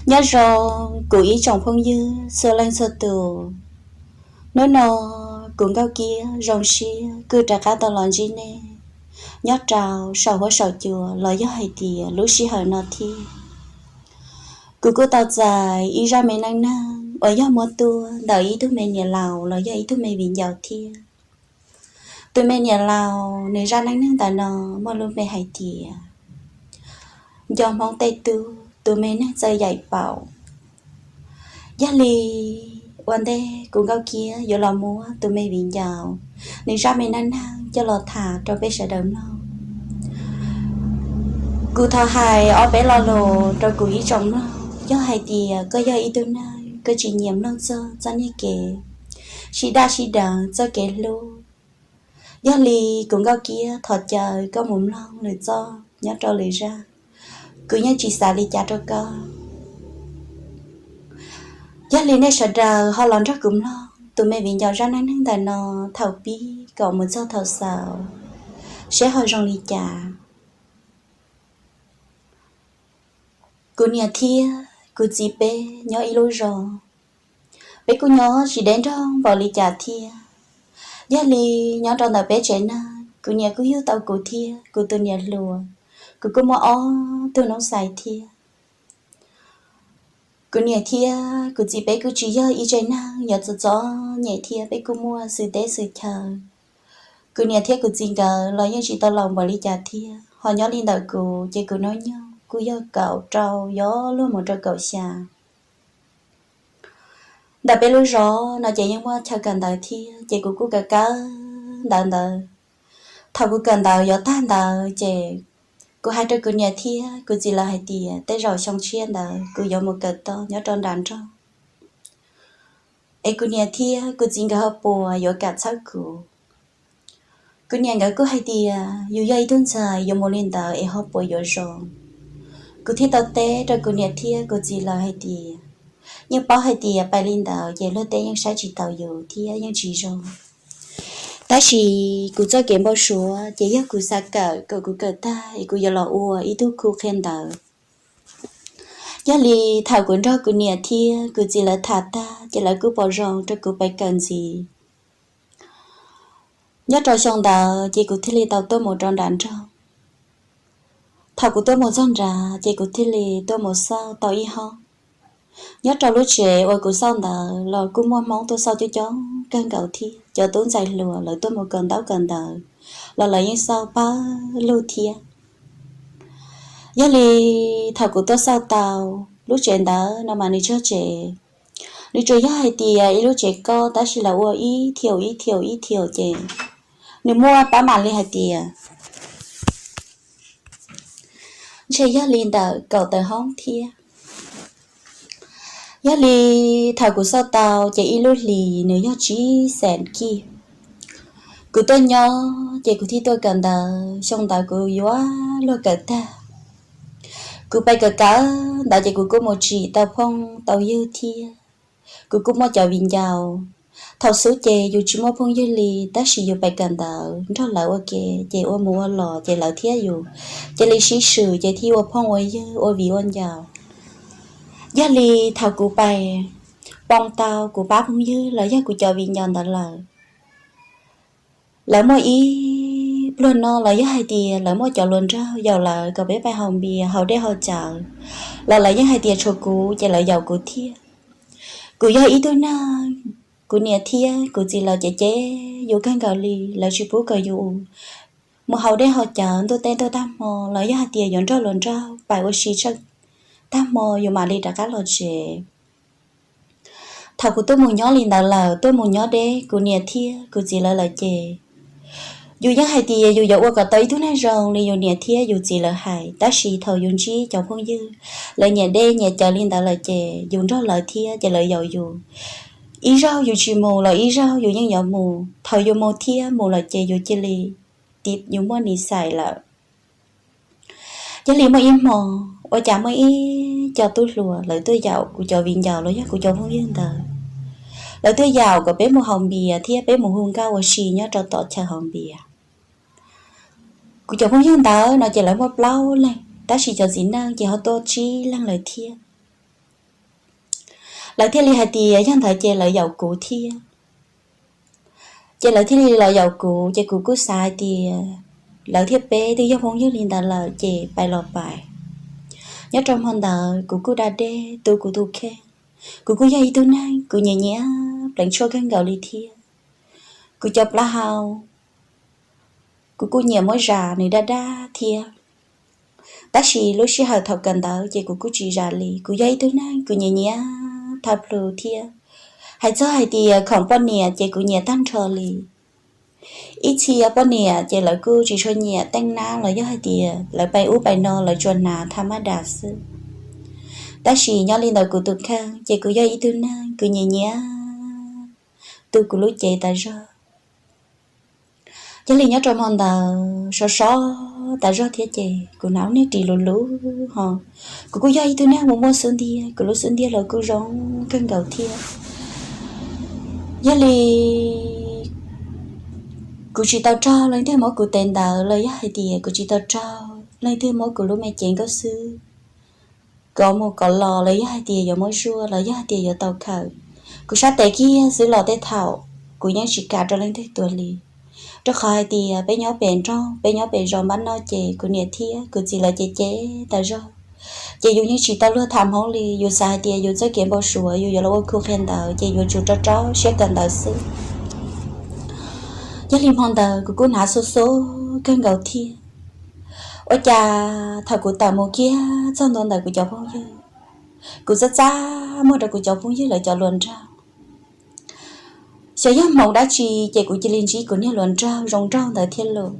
Nyob zoo kuv ib tsoom phooj ywg txhua leej txhua tus. Hnub no kuv Nkauj Kiab zoo siab kuj rov qab tau los ntsib nej nyob rau saum huab saum cua los yog hais tias lub sij hawm no thiab. Kuv kuj tau txais ib zaj me neej neeg uas yog muab tuaj ntawm ib tug me niam laus los yog ib tug me viv ncaus thiab. Tus me niam laus nws zaj neej neeg ntawm no muaj lub npe hais tias Nco Hmoob tej tub tus me neeg txawj yaim paum. Yog li ua ntej kuv Nkauj Kiab yuav los muab tus me viv ncaus nws zaj me neej neeg coj los tham rau peb sawv daws mloog. Kuv thov hais ob peb lo lus rau kuv ib tsoom mloog, yog hais tias koj yog ib tug neeg koj tsis nyiam mloog txog txoj niag kev sib daj sib deev txoj kev hlub, yog li kuv Nkauj Kiab thov caw koj mus mloog lwm txoj nyob rau lwm zaj. Kuv yeej tsis xav li cas rau koj. Yog li nej sawv daws ho los nrog kuv mloog tus me viv ncaus zaj neej neeg ntawm no thaum pib kom mus txog thaum xaus, seb ho zoo li cas. Kuv niam thiab kuv txiv peb nyob ib lub zos. Peb kuj nyob tsis deb nrog npaum li cas thiab. Yog li nyob rau ntawm peb tsev neeg, kuv niam kuj yug tau kuv thiab kuv tus niam hluas. Kuv kuj muaj ob tug noob xais thiab. Kuv niam thiab kuv txiv peb kuj tsis yog ib tsev neeg yuav txom txom nyem thiab, peb kuj muaj xwm teb xwm chaw. Kuv niam thiab kuv txiv nkawd los yeej tsis tau laus npaum li cas thiab, ho nyob li ntawm kuv ces kuv hnub nyoog kuj yog kaum rau yuav luag mus rau kaum xya. Ntawm peb lub zos no ces yeej muaj chaw kawm ntawv thiab, ces kuv kuj kawm kawm ntawv ntawd. Thaum kuv kawm ntawv yuav tag ntawd ces kuv hais rau kuv niam thiab kuv txiv lawv hais tias tej zaum xyoo tshiab ntawd kuv yuav mus kawm toj nyob rau nram nroog, es kuv niam thiab kuv txiv nkawd ho puas yuav kam txhawb kuv. Kuv niam nkawd kuj hais tias yus yog ib tug ntxhais yuav mus li ntawd es ho puas yuav zoo. Kuv thiaj tau teb rau kuv niam thiab kuv txiv lawv hais tias yeej paub hais tias pais li ntawd ces luag tej yeej saib tsis taus yus thiab yeej tsis zoo. Tab sis kuv txoj kev npau suav ces yog kuv xav kawm kom kuv kawm tag es kuv yuav los ua ib tug khu qhia ntawv. Yog li thaum kuv nrog kuv niam thiab kuv txiv lawv tham tag ces lawv kuj pom zoo rau kuv pais kawm ntxiv. Nyob rau xyoo ntawd ces kuv thiaj li tau tuaj mus rau nram nroog. Thaum kuv tuaj mus txog nrad ces kuv thiaj li tuaj mus xauj tau ib hoob. Nyob rau lub tsev uas kuv xauj ntawd los kuj muaj Hmoob tuaj xauj coob coob kawg nkaus thiab. Cov tub ntxhais hluas lawv tuaj mus kawm ntaub kawm ntawv los lawv yeej xauj pawg lug thiab. Yog li thaum kuv tuaj xauj tau lub tsev ntawd no mas nws tsuas tsev, nws tsuas yog hais tias ib lub tsev koj tab sis lawv ua ib thiaum ib thiaum ib thiaum ces nws muaj pab mam li hais tias ntshe yog li ntawm kaum tawm hoob thiab. Yog li thaum kuv xauj tau ces ib lub hlis nws yog tsib xees kij. Kuv tuaj nyob ces kuv thiaj tuaj kawm ntawv, xyoo ntawd kuv yuav luag kawm tag. Kuv pais kawm kawm ntawv ces kuv kuj mus tsim tau phooj tau ywg thiab. Kuv kuj muaj cov viv ncaus. Thaum xub ces yus tsis muaj phooj ywg li, tab sis yus pais kawm ntawv nrog lawv ua ke ces ua mus ua los ces lawv thiab yus cia li sib swm ces thiaj ua phooj ua ywg ua viv ua ncaus. Yog li thaum kuv pais poob tau kuv pab phooj ywg los yog kuv cov viv ncaus ntawd lawm, lawv muaj ib pluag no los yog hais tias lawv muaj cov hluas nraug yaum lawv kom peb pais haus npias haus dej haus cawv, los lawv yeej hais tias tshuav kuv ces lawv yaum kuv thiab. Kuv yog ib tug neeg, kuv niam thiab kuv txiv lawv cem cem yus kawg nkaus li, lawv tsis pub kom yus mus haus dej haus cawv ntuj teb ntuj tag hmo los yog hais tias yuav nrog hluas nraug pais ua si tsheej tag hmo yus mam li rov qab los tsev. Thaum kuv tuaj mus nyob li ntawd lawm, tuaj mus nyob deb kuv niam thiab kuv txiv lawv lawm ces yus yeej hais tias yus yuav ua kom tau ib tug neeg zoo li yus niam thiab yus txiv lawv hais, tab sis thaum yus ntsib cov phooj ywg lawv nyiam dej nyiam cawv li ntawd lawm ces yus nrog lawv thiab ces lawv yaum yus. Ib zaug yus tsis mus los ib zaug yus yeej yuav mus, thaum yus mus thiab mus lawm ces yus cia li, yus muaj nis xais lawm. Yog li muaj ib hmo, ua cas muaj ib co tub hluas lawv tuaj yaum kuv cov viv ncaus los yog kuv cov phooj ywg ntawd. Lawv tuaj yaum kom peb mus haus npias thiab peb mus hu nkauj ua si nyob rau tom chaw haus npias. Kuv cov phooj ywg ntawd no ces lawv muaj plaub leeg, tab sis cov txiv neej ces ho tuaj tsib leeg lawm thiab. lawv thiaj li hais tias yog ntawd ces lawv yaum kuv thiab. Ces lawv thiaj li los yaum kuv, ces kuv kuj xav hais tias lawv thiab peb twb yog phooj ywg li ntawd lawm ces pais los pais. Nyob rau hmo ntawd kuv kuj da dej tu kuv tus kheej. Kuv kuj yog ib tug neeg kuv nyiam nyiam pleev tshuaj kawg nkaus li thiab. Kuv cov plaub hau kuv kuj nyiam muab zam nws daj daj thiab. Tab sis lub sij hawm thaum kawm ntawv ces kuv kuj tsis zam li. Kuv yog ib tug neeg kuv nyiam nyiam thawj plhu thiab. Hais txog hais tias khoom poj niam ces kuv nyiam tag nrho li. Ib txhia poj niam ces lawv kuj tsis tshua nyiam teej nab los yog hais tias lawv pais ub pais no lawv tsuas hnav tha mab das xwb. Tab sis nyob li ntawm kuv tus kheej ces kuv yog ib tug neeg kuv nyiam nyiam tu kuv lub cev tas zog. Yog li nyob rau hmo ntawd sov sov tas zog thiab ces kuv hnav lub niag ris luv luv ho. Kuv kuj yog ib tug neeg muaj muaj xub ntiag, kuv lub xub ntiag los kuj zoo kawg nkaus thiab. Yog li kuv tsis tau raug leej twg muab kuv tes ntawd los yog hais tias kuv tsis tau raug leej twg muab kuv lub me cev nkauj xwb kov mus kov los los yog hais tias yuav muab zuaj los yog hais tias yuav tau khawm. Kuv sab tes kiag xwb los tej thaum kuv yeej tsis kam rau leej twg tuag li. Rau qhov hais tias peb nyob pem nroog, peb nyob pem zos npab no ces kuv niam thiab kuv txiv lawv cem cem tas zog. Ces yus yeej tsis tau luag tham hmoob li, yus xav hais tias yus txoj kev npau suav yus yuav los ua khu qhia ntawv ces yuav tsum rau rau siab kawm ntawv xwb. Yog li hmo ntawd kuv kuj hnav xub xub kawg nkaus thiab. Ua cas thaum kuv tawm mus kiag txog ntua ntawm kuv cov phooj ywg, kuv txaj txaj muag rau kuv cov phooj ywg lawv cov hluas nraug. Xyov yog hmoov dab tsi ces kuv cia li ntsib kuv niag hluas nraug zoo nraug ntawd thiab lauj.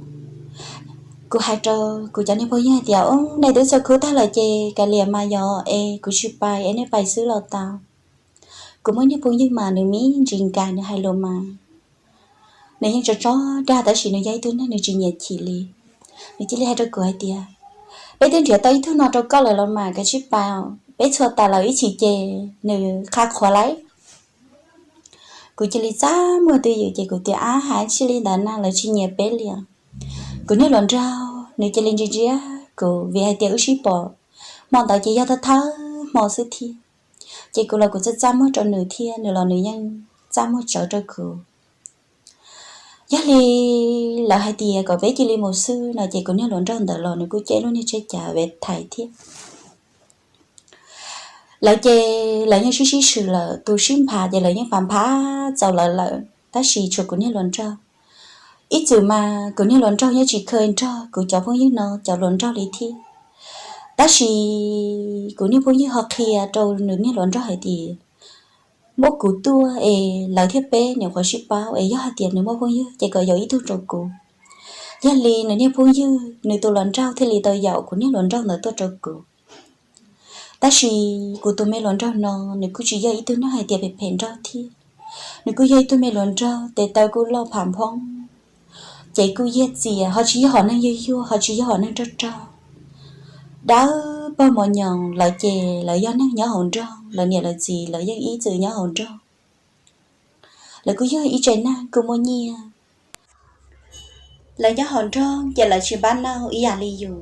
Kuv hais rau kuv cov niag phooj ywg hais tias, nej twb txog khub tag lawm ces kav liam mas yog es kuv tsis pais es nej pais xwb los tau. Kuv muaj niag phooj ywg mas nws me ntsis nkais, nws hais lus mas nws yeej tso tso dag tab sis nws yog ib tug neeg nws tsis nyiam chim li. Nws cia li hais rau kuv hais tias, peb twb nrhiav tau ib tug no rau koj lawm los mas kav tsij pais, peb txhua tas lawm ib chim ces nws qha qhuav lawm. Kuv cia li txaj muag twj ywm ces kuv tias, ab, hais tsis li ntawd na, lawv tsis nyiam peb li os. Kuv niag hluas nraug nws cia li ntsia ntsia kuv vim hais tias wb sib pom hmo ntawd ces yog thawj thawj hmo xwb thiab. Ces kuv los kuv txaj txaj muag rau nws thiab nws los nws yeej txaj muag tsawv rau kuv. Yog li lawv hais tias kom peb cia li mus xwb no ces kuv niag hluas nraug ntawd los nws kuj caij lub niag tsheb cav ve thais thiab. Lawv ces lawv yeej sib sib swm lawm, tus sib nphav ces lawv yeej pab nphav txaus lawv lawm tab sis tshuav kuv niag hluas nraug. Ib txwm mas kuv niag hluas nraug yeej tsis kheev nrog kuv cov phooj ywg no cov hluas nraug li thiab. Tab sis kuv niag phooj ywg ho qhia rau nws niag hluas nraug hais tias muab kuv tuaj es lawv thiab peb nyuam qhuav sib paub es yog hais tias nws muaj phooj ywg ces kom yaum ib tug rau kuv. Yog li nws niag phooj ywg nws tus hluas nraug thiaj li tau yaum kuv niag hluas nraug ntawd tuaj rau kuv. Tab sis kuv tus me hluas nraug no nws kuj tsis yog ib tug neeg hais tias phem phem nraug thiab. Nws kuj yog ib tug me hluas nraug tes taw kuj loj pham nphoob, ces kuj yiag txias, ho tsis yog hom neeg yuag yuag, ho tsis yog hom neeg rog rog. Dawb paug mos nyoos, lawv ces lawv yog neeg nyob hauv nroog, lawv niam lawv txiv lawv yeej ib txwm nyob hauv nroog. Lawv kuj yog ib tsev neeg kuj muaj nyiaj. Lawv nyob hauv nroog ces lawv tsis npab nauj ib yam li yus.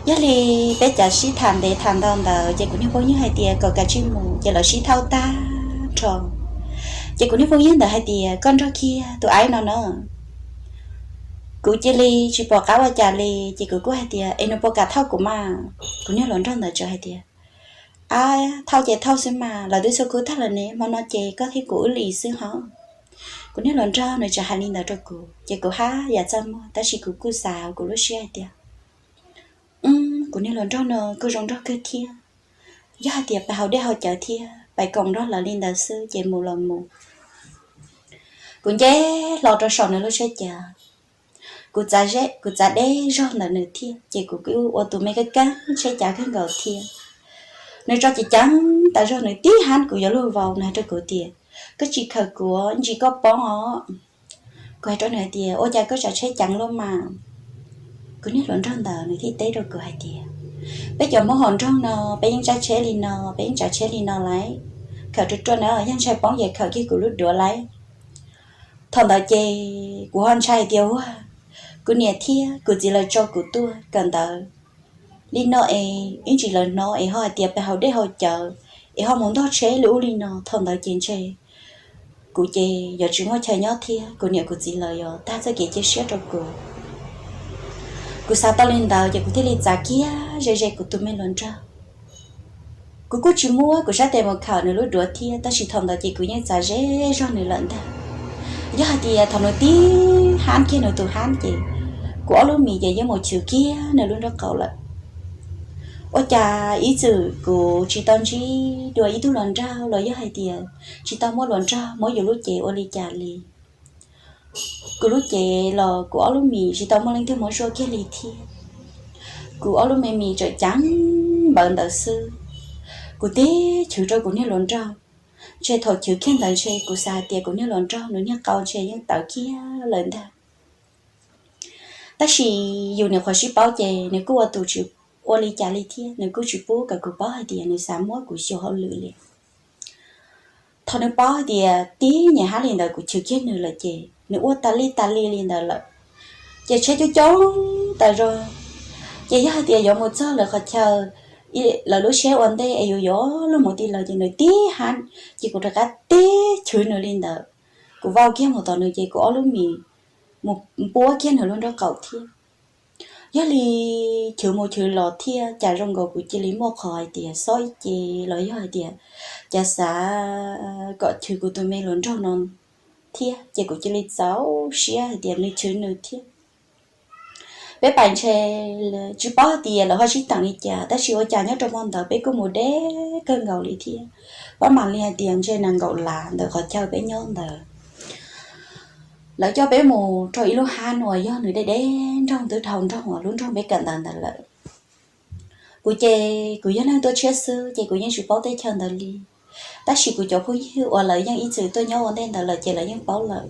Yog li peb cov sib tham ntev tham ntau ntawd ces kuv niag phooj ywg hais tias kom kav tsij mus ces lawv sib thauj tag nrho. Ces kuv niag phooj ywg ntawd hais tias, koj nrog kiag tus aib no na. Kuv cia li tsis pom qab ua cas li ces kuv kuj hais tias, es nws puas kam thauj kuv mas? Kuv niag hluas nraug ntawd txawm hais tias, ab, thauj ces thauj xwb mas, lawv twb txhua khub tag lawm ne, hmo no ces koj thiab kuv wb lim xwb hov. Kuv niag hluas nraug nws txawm hais li ntawd rau kuv ces kuv haj yam txaj muag tab sis kuv kuj xav kuv lub siab hais tias, kuv niag hluas nraug no kuj zoo nraug kawg thiab. Yog hais tias pais haus dej haus cawv thiab pais koom nrog lawv li ntawd xwb ces mus los mus. Kuv nce hlo rau saum nws lub tsheb cav, kuv txav deb zog ntawm nws thiab ces kuv kuj ua tus me keeb keeb tsheb cav kawg nkaus thiab. Nws tso ceev ceev tas zog, nws tib hab kuv yuav luag vau, nws hais rau kuv tias, koj tsis khaws kuv ntsis koj poob os. Kuv hais rau nws hais tias, ua cas koj tsav tsheb ceev luaj mas? Kuv niag hluas nraug ntawd nws thiaj teb rau kuv hais tias, peb cov Hmoob hauv nroog no peb yeej tsav tsheb li no, peb yeej tsav tsheb li no lauj. Khaws ruaj ruaj na, yog ntshai poob ces khaws kiag kuv lub duav lauj. Thaum ntawd ces kuv ho ntshai hais tias, ua, kuv niam thiab kuv txiv lawv tso kuv tuaj kawm ntawv li no es ib ntsis lawv hnov es ho hais tias pais haus dej haus cawv es ho mus ntog tsheb li ub li no, thaum ntawd ces ntshe kuv ces yuav tsis muaj chaw nyob thiab kuv niam kuv txiv lawv yuav tag txoj kev cia siab rau kuv. Kuv xav tau li ntawd ces kuv thiaj li txav kiag ze ze kuv tus me hluas nraug. Kuv kuj tsis muab kuv sab tes mus khawm nws lub duav thiab, tab sis thaum ntawd ces kuv yeej txav ze zog nws lawm ntag. Yog hais tias thaum nws tib hab kiag nws tus hab ces kuv ob lub mis ces yeej mus chwv kiag nws lub nraub qaum lawm. Ua cas ib txwm kuv tsis tau ntsib dua ib tug hluas nraug los yog hais tias tsis tau muaj hluas nraug muab yus lub cev ua li cas li. Kuv lub cev los kuv ob lub mis tsis tau muaj leej twg muab zuaj kiag li thiab. Kuv ob lub me mis tseem ceev npawv ntawd xwb. Kuv tib chwv rau kuv niag hluas nraug, ntshe thaum chwv kiag ntawd ntshe kuv xav hais tias kuv niag hluas nraug nws niag qau ntshe yeej tawv kiag lawm ntag. Tab sis yus niam qhuav sib paub ces nws kuj ua tus tsis ua li cas li thiab, nws kuj tsis pub kom kuv paub hais tias nws xav muab kuv xyuas hauj lwm li. Thaum nws paub hais tias tib nyuag hab li ntawd kuv chwv kiag nws lawm ces nws ua tas li tas li li ntawd lawm. Ces tsheb coob coob tas zog, ces yog hais tias yuav mus txog lawv qhov chaw, lawv lub tsheb ua ntej es yus yuav luag mus ti lawv ces nws tib hab, ces kuv rov qab tib chwv nws li ntawd. Kuv vau kiag mus tom nws ces kuv ob lub mis mus npuab kiag nws lub nraub qaum thiab. Yog li chwv mus chwv los thiab cas zoo nkaus kuv cia li muaj qhov hais tias xob ib ce los yog hais tias cas xav kom chwv kuv tus me hluas nraug no thiab, ces kuv cia li txaus siab hais tias nws chwv nws thiab. Peb pais ntshe tsis paub hais tias lawv ho sib teem li cas, tab sis ua cas nyob rau hmo ntawd peb kuj mus deb kawg nkaus li thiab. Pab mam li hais tias ntshe nees nkaum las ntawm qhov chaw peb nyob ntawd. Lawv coj peb mus rau ib lub hab uas yog nws deb deb nroog twb dhau nroog uas lub nroog peb kawm ntawv ntawd lawm. Kuv ces kuv yog neeg tuaj tshiab xwb ces kuv yeej tsis paub teb chaws ntawd li. Tab sis kuv cov phooj ywg uas lawv yeej ib txwm tuaj nyob ua ntej ntawd lawm ces lawv yeej paub lawm.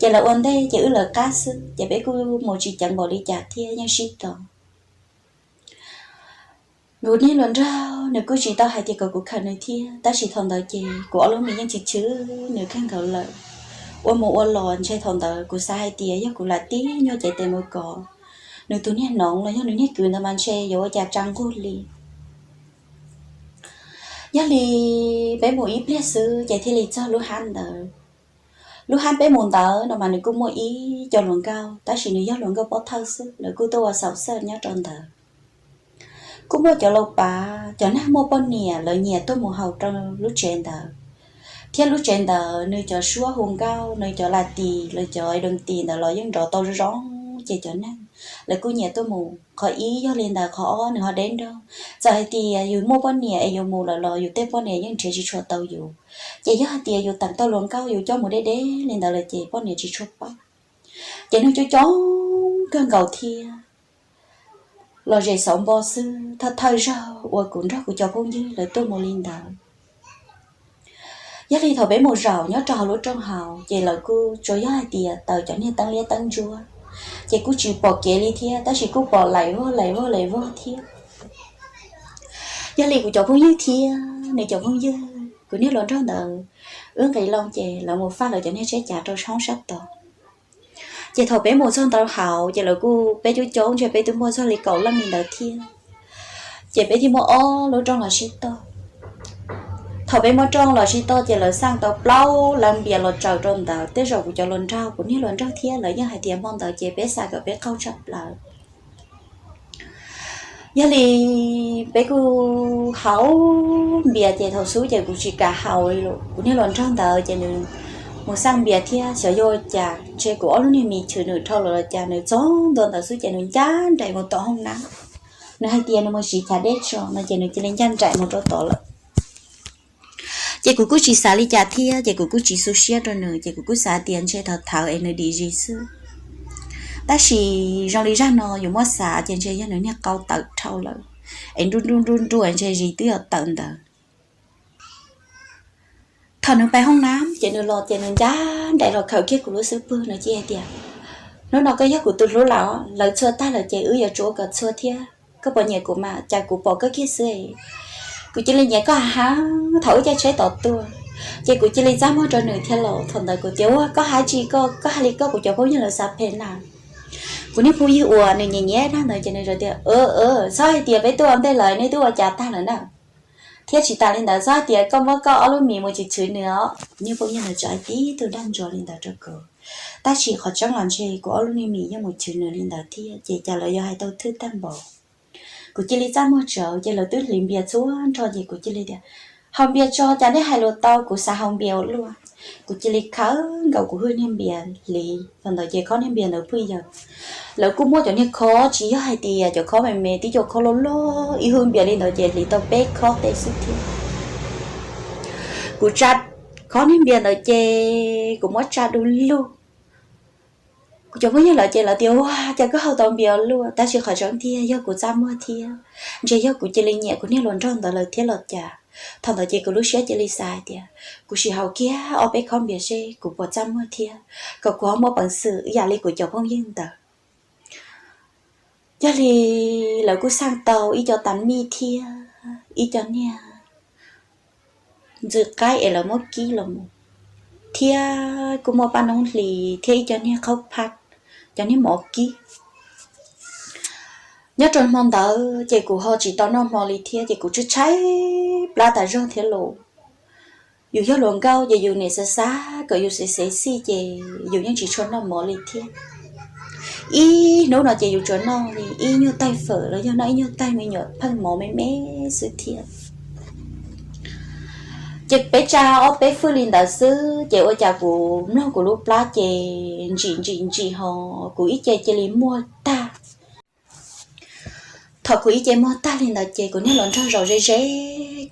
Ces lawv ua ntej ces wb lawv qab xwb ces peb kuj mus tsis ceev npaum li cas thiab yeej sib tos. Nws niag hluas nraug nws kuj tsis tau hais tias kom kuv khawm nws thiab, tab sis thaum ntawd ces kuv ob lub mis yeej chwv chwv nws kawg nkaus lawm. Ua mus ua los ntshe thaum ntawd kuv xav hais tias yog kuv lam tib nyuag cev tes mus kov nws tus niag hnoov los yog nws niag kwv ntawd mas ntshe yuav ua cas tsa nqug li. Yog li peb mus ib pliag xwb ces thiaj li txog lub hab ntawd. Lub hab peb mus ntawd no mas nws kuj muaj ib co hluas nkauj, tab sis nws yog hluas nkauj pov thawj xwb, lawv kuj tuaj ua xaum xawj nyob rau ntawd. Kuj muaj cov laus pav, cov neeg muaj poj niam lawv nyiam tuaj mus haus rau lub tsev ntawd, thiab lub tsev ntawd nws cov suab hu nkauj, nws cov las tis, lawv cov doos tis ntawd los yeej nrov tau zoo zoo, ces cov neeg lawv kuj nyiam tuaj mus. Qhov ib yog li ntawd, qhov ob nws ho deb nroog. Txawm hais tias yus muaj poj niam es yus mus lawm los yus tej poj niam yeej nrhiav tsis tshua tau yus. Ces yog hais tias yus teem tau hluas nkauj yus coj mus deb deb li ntawd lawm ces poj niam tsis tshua paub. Ces nws coob coob kawg nkaus thiab. Los zem xauv npo xwb, thawj thawj zaug uas kuv nrog kuv cov phooj ywg lawv tuaj mus li ntawd. Yog li thaum peb mus zaum nyob rau hauv lub rooj haus ces lawv kuj tsuas yog hais tias taws cov niag teeb liab teeb ntsuab, ces kuj tsis pom kev li thiab, tab sis kuj pom laim vog laim vog laim vog thiab. Yog li kuv cov phooj ywg thiab nws cov phooj ywg, kuv niag hluas nraug ntawd, wb nqis loo ces lawv mus faj lawv cov niag tsheb cav rau hoob sab tod. Ces thaum peb mus txog ntawd hauv ces lawv kuj, peb coob coob ntshe peb twb muaj txog li kaum leej li ntawd thiab. Ces peb thiaj muab ob lub rooj los sib toj. Thaum peb muab rooj los sib toj ces lawv xaj tau plaub lawv npias los tsaws rau ntawd, tej zaum kuv cov hluas nraug, kuv niag hluas nraug thiab lawv yeej hais tias hmo ntawd ces peb xav kom peb qaug tshaj plaws. Yog li peb kuj haus npias ces thaum xub ces kuv tsis kam haus li lawm. Kuv niag hluas nraug ntawd ces nws mus xaj npias thiab xyov yog ua cas ntshe kuv ob lub niag mis chwv nws dhau lawm los cas nws txog ntua ntawd xwb ces nws ncaj nraim mus tom hoob nab. Nws hais tias nws mus siv chav dej tso no ces nws cia li ncaj nraim mus rau tod lawm. Ces kuv kuj tsis xav li cas thiab ces kuv kuj tsis xu siab rau nws ces kuv kuj xav tias ntshe thaum thawv es nws dim zis xwb. Tab sis zoo li zaj no yus muab xav ces ntshe yog nws niag qau tawm dhau lawm, es nruj nruj nruj nruj ntshe zis twb yog tawm ntawd. Thaum nws pais hoob nab ces nws los ces nws ncaj nraim los khawm kiag kuv lub xub pwg, nws cia hais tias, hnub no koj yog kuv tus hlub lawm, lawv txhua tag lawm ces wb yuav tsum ua kom txhua thiab. Koj puas nyiam kuv mas, cas kuv pom koj kiag xwb. Kuv cia li nyiam koj heev, thaum wb caij tsheb tom tuaj ces kuv cia li txaj muag rau nws thiab los thaum ntawd kuv tias, ua koj hais tsis koj, koj hais li koj kuv cov phooj ywg lawv xav phem na. Kuv niag phooj ywg uas nws nyiam nyiam dag ntawd ces nws tias, txhob hais tias peb tuaj ua ntej lawm, neb twb ua cas tag lawm na. Thiab tsis tas li ntawd, txhob hais tias koj muab koj ob lub mis mus chwv chwv nws os. Niag phooj ywg ntawd txawm hais tib tug dag ntsuav li ntawd rau kuv, tab sis qhov tseeb los ntshe kuv ob lub niag mis yeej mus chwv nws li ntawd thiab, ces cas lawv yuav hais tau thwj tag npaum. Kuv cia li txaj muag tsawv, ces lawv twb hliv npias txhua nrho, ces kuv cia li tias, haus npias tso, cas nej hais lus tau, kuv xav haus npias ua luaj. Kuv cia li khawb nkaus kuv hwj niag npias hliv, thaum ntawd ces khob niag npias ntawd pheej yawg. Lawv kuj muaj cov niag khob tsis yog hais tias cov khob me me, tib cov khob loj loj, ib hwj npias li ntawd ces hliv tau peb khob tej xwb thiab. Kuv tsa khob niag npias ntawd ces kuv muab tsa du lug. Kuv cov phooj ywg lawv ces lawv tias, ua cas koj haus tau npias luaj, tab sis qhov tseeb tiag yog kuv txaj muag thiab, ntshe yog kuv cia li nyiam kuv niag hluas nraug ntawd lawm thiab los cas. Thaum ntawd ces kuv lub siab cia li xav hais tias, kuv sim haus kiag ob peb khob npias seb kuv puas txaj muag thiab, kom kuv ho muaj peev xwm ib yam li kuv cov phooj ywg ntawd. Yog li lawv kuj xaj tau ib co tas mij thiab ib co niag ntxwv qaib es lawv muab kib los mus, thiab kuj muaj paj noob hlis thiab ib co niag qhaub phaj, cov niag mov kib. Nyob rau hmo ntawd ces kuv ho tsis tau noj hmo li thiab, ces kuv tshaib tshaib plab tas zog thiab los. Yus yog hluas nkauj ces yus niaj xav xav kom yus xev xev xij ces yus yeej tsis tshua noj mov li thiab. Ib hnub no ces yus tsuas noj li ib nyuag taig fawm los yog noj ib nyuag taig me nyuam pheej mov me me xwb thiab. Ces peb tsa ob peb fwj li ntawd xwb ces ua cas kuv mloog kuv lub plab ces ntsim ntsim ntsim ho kuv ib ce cia li muag tag. Thaum kuv ib ce muag tag li ntawd ces kuv niag hluas nraug zaum ze ze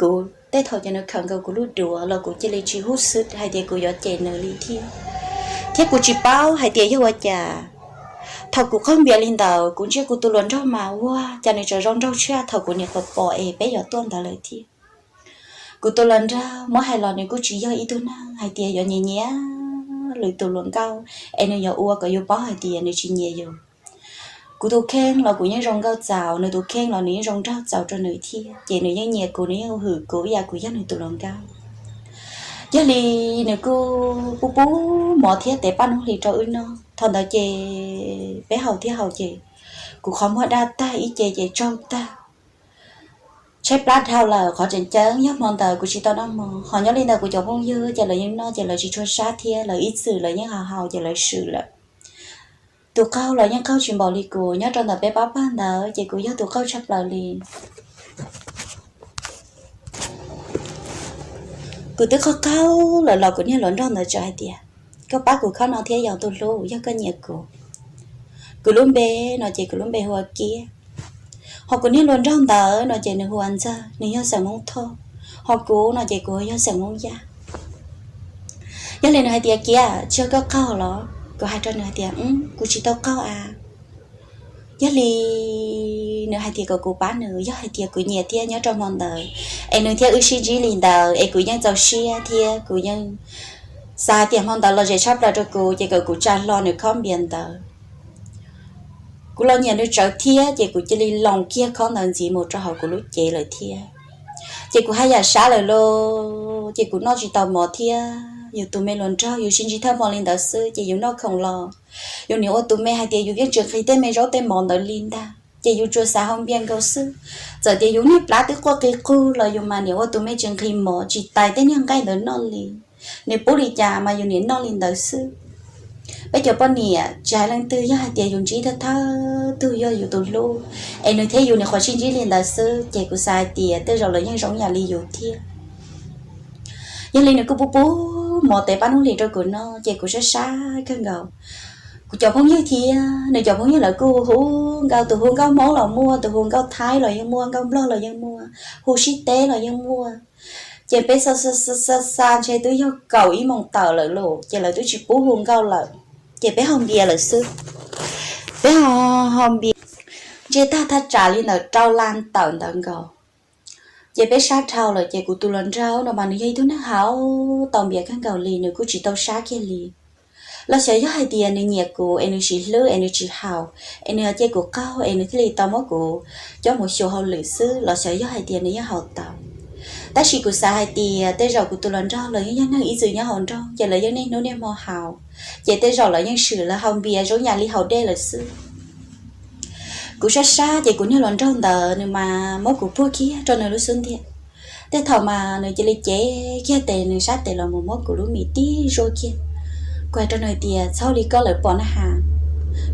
kuv, tej thaum ces nws khawm nkaus kuv lub duav los kuv cia li tsis hub xwb hais tias kuv yuav cem nws li thiab. Thiab kuv tsis paub hais tias yog ua cas, thaum kuv qaug npias li ntawd kuv ntsia kuv tus hluas nraug mas ua cas nws tseem zoo nraug tshaj thaum kuv niam pom pom es peb yuav tuaj ntawd lawm thiab. Kuv tus hluas nraug muab hais los nws kuj tsis yog ib tug neeg hais tias yuav nyiam nyiam lwm tus hluas nkauj es nws yuav ua kom yus paub hais tias nws tsis nyiam yus. Kuv tus kheej los kuv yeej zoo nkauj txaus, nws tus kheej los nws yeej zoo nraug txaus rau nws thiab, ces nws yeej nyiam kuv, nws yeej hwm kuv ib yam kuv yog nws tus hluas nkauj. Yog li nws kuj pub pub mov thiab tev paj noob hlis rau wb noj. Thaum ntawd ces peb haus thiab haus ces kuv qhov muag daj tag ib ce ces tsaug tag, tshaib plab dhau lawm. Qhov tseem ceeb yog hmo ntawd kuv tsis tau noj hmo, ho nyob li ntawd kuv cov phooj ywg ces lawv yeej noj ces lawv tsis tshua sab thiab, lawv ib txwm lawv yeej haus haus ces lawv swm lawm. Tus qaug los yeej qaug tsis npaum li kuv. Nyob rau ntawm peb pab pawg ntawd ces kuv yog tus qaug tshaj plaws li. Kuv twb qaug qaug lawm los kuv niag hluas nraug ntawd txawm hais tias, koj pab kuv khob no thiab yom tus hlub, yog koj nyiam kuv. Kuv lub npe no ces kuv lub npe hu ua Kiab, ho kuv niag hluas nraug ntawd no ces nws hu ua Ntxawg, nws yog xeem Hmoob Thoj, ho kuv no ces kuv yog xeem Hmoob Yaj. Yog li nws hais tias, Kiab, tsis yog koj qaug los? Kuv hais rau nws hais tias, kuv tsis tau qaug a. Yog li nws hais tias kom kuv pab nws, yog hais tias kuv nyiam thiab nyob rau hmo ntawd es nws thiab wb sib ntsib li ntawd es kuv yeej txaus siab thiab kuv yeej xav hais tias hmo ntawd los zem tshaj plaws rau kuv ces kom kuv tsa hlo nws khob npias ntawd. Kuv los nyiam nws tsawv thiab ces kuv cia li loos kiag khob ntawd ntxiv mus rau hauv kuv lub cev lawm thiab. Ces kuv haj yam sab lawm lauj, ces kuv noj tsis tau mov thiab. Yus tus me hluas nraug yus sib ntsib thawj hmo li ntawd xwb ces yus noj khoom los yus niam ua tus me hais tias yus yeej tsis nqhis tej me zaub tej mov ntawd li ntag, ces yus tsuas xav haus npias nkaus xwb. Txawm tias yus niag plab twb quaj qi qug los yus mas niam ua tus me tsis nqhis mov tsis tais tej niag nqaij ntawd noj li. Nws pub li cas mas yus niam noj li ntawd xwb. Peb cov poj niam tsis hais leej twg, yog hais tias yus ntsib thawj thawj tug yog yus tus hlub es nws thiab yus niam qhuav sib ntsib li ntawd xwb ces kuv xav hais tias tej zaum lawv yeej zoo yam li yus thiab. Yog li nws kuj pub pub mov tev paj noob hlis rau kuv noj ces kuv sab sab kawg nkaus. Kuv cov phooj ywg thiab nws cov phooj ywg lawv kuj hu nkauj, tus hu nkauj Hmoob los muaj, tus hu nkauj Thaib los yeej muaj, nkauj Nplog los yeej muaj, hu sib teb los yeej muaj. Ces peb xa xa xa xa ntshe twb yog kaum ib moos tawm lawm lauj, ces lawv twb tsis pub hu nkauj lawm, ces peb haus npias lawm xwb. Peb haus npias ntsej tag thaj tsam li ntawm rau la tawm ntawd nkaus. Ces peb sab dhau lawm ces kuv tus hluas nraug no mas nws yog ib tug neeg haus tau npias kawg nkaus li, nws kuj tsis tau sab kiag li. Los xyov yog hais tias nws nyiam kuv es nws siv hlwb es nws tsis haus, es nws cia kuv qaug es nws thiaj li tau muab kuv coj mus xyuas hauj lwm xwb los xyov yog hais tias nws yeej haus tau. Tab sis kuv xav hais tias tej zaum kuv tus hluas nraug los yeej yog neeg ib txwm nyob hauv nroog ces lawv yeej niaj hnub niaj hmo haus, ces tej zaum lawv yeej swm lawv haus npias zoo yam li haus dej lawm xwb. Kuv sab sab ces kuv niag hluas nraug ntawd nws mas muab kuv puag kiag rau nws lub xub ntiag. Tej thaum mas nws cia li cev kiag tes, nws sab tes los mus muab kuv lub mis tib zuaj kiag. Kuv hais rau nws tias, txhob li koj, lawv pom na has.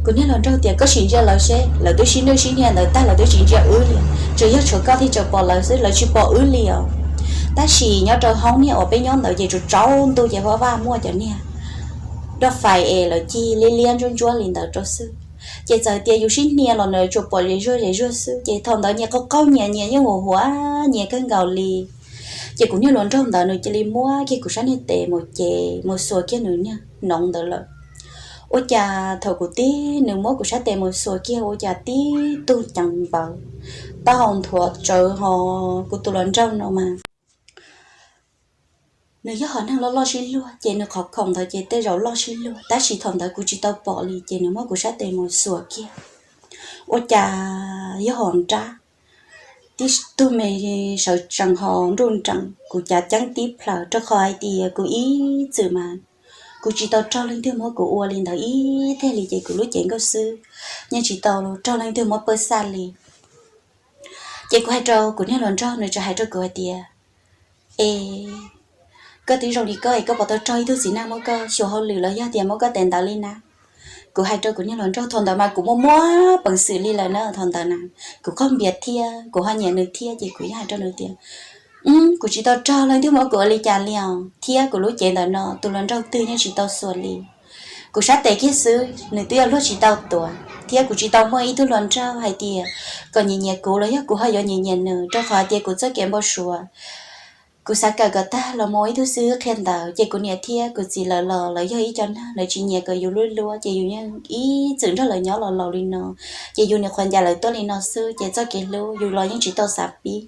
Kuv niag hluas nraug tias, koj sim ntsia lawv seb, lawv twb sib nwj sib hnia ntawd tag, lawv twb tsis ntsia wb li. Tsuas yog tshuav koj thiaj tseem pom lawv xwb, lawv tsis pom wb li os. Tab sis nyob rau hoob niag uas peb nyob ntawd ces tsaus ntuj ces vaj vaj muaj cov niag doj fais es lawv cig liab liab ntsuab ntsuab li ntawd rau xwb. Ces txawm tias yus sib hnia los lawv tsuas pom ze zuag ze zuag xwb. Ces thaum ntawd nyias qaug qaug nyias, nyias yeej huam huam nyias kawg nkaus li. Ces kuv niag hluas nraug ntawd nws cia li muab kiag kuv sab niag tes mus cev mus xuas kiag nws niag noov ntawd lawm. Ua cas thaum kuv tib nws muab kuv sab tes mus xuas kiag ua cas tib tug ceev npawv, taub hau nthuav tsawv ho. Kuv tus hluas nraug no mas nws yog hom neeg loj loj sib luag, ces nws qhov khoom ntawd ces tej zaum loj sib luag, tab sis thaum ntawd kuv tsis tau pom li, ces nws muab kuv sab tes mus xuas kiag ua cas yog hom nrab, tib tug me sawv tsees ho nruj nreem. Kuv cav ceeb tib plhaws rau qhov hais tias kuv ib txwm mas kuv tsis tau raug leej twg muab kuv ua li ntawd ib teg li, ces kuv lub cev nkauj xwb, yeej tsis tau raug leej twg muab pawj xaj li. Ces kuv hais rau kuv niag hluas nraug, nws txawm hais rau kuv hais tias, es koj twb zoo li koj es koj puas tau raug ib tug txiv neej muab koj xyuas hauj lwm los yog tias muab koj tes ntawd li na? Kuv hais rau kuv niag hluas nraug, thaum ntawd mas kuv muaj muaj peev xwm li lawm na, thaum ntawd na kuv qaug npias thiab kuv ho nyiam nws thiab, ces kuv yeej hais rau nws tias, kuv tsis tau raug leej twg muab kuv ua li cas li os, thiab kuv lub cev ntawm no tus hluas nraug twg yeej tsis tau xuas li. Kuv sab tes kiag xwb nws twb yuav luag tsis tau tuav, thiab kuv tsis tau muaj ib tug hluas nraug hais tias kom nyiam nyiam kuv los yog kuv ho yuav nyiam nyiam nws, rau qhov hais tias kuv txoj kev npau suav kuv xav kawm kom tag los mus ib tug xib hwb qhia ntawv, ces kuv niam thiab kuv txiv lawv los lawv yog ib co neeg lawv tsis nyiam kom yus luab luab, ces yus yeej ib txwm nrog lawv nyob los laus li no, ces yus nyuam qhuav ncaim lawv tuaj li no xwb, ces txoj kev hlub yus los yeej tsis tau xav pib.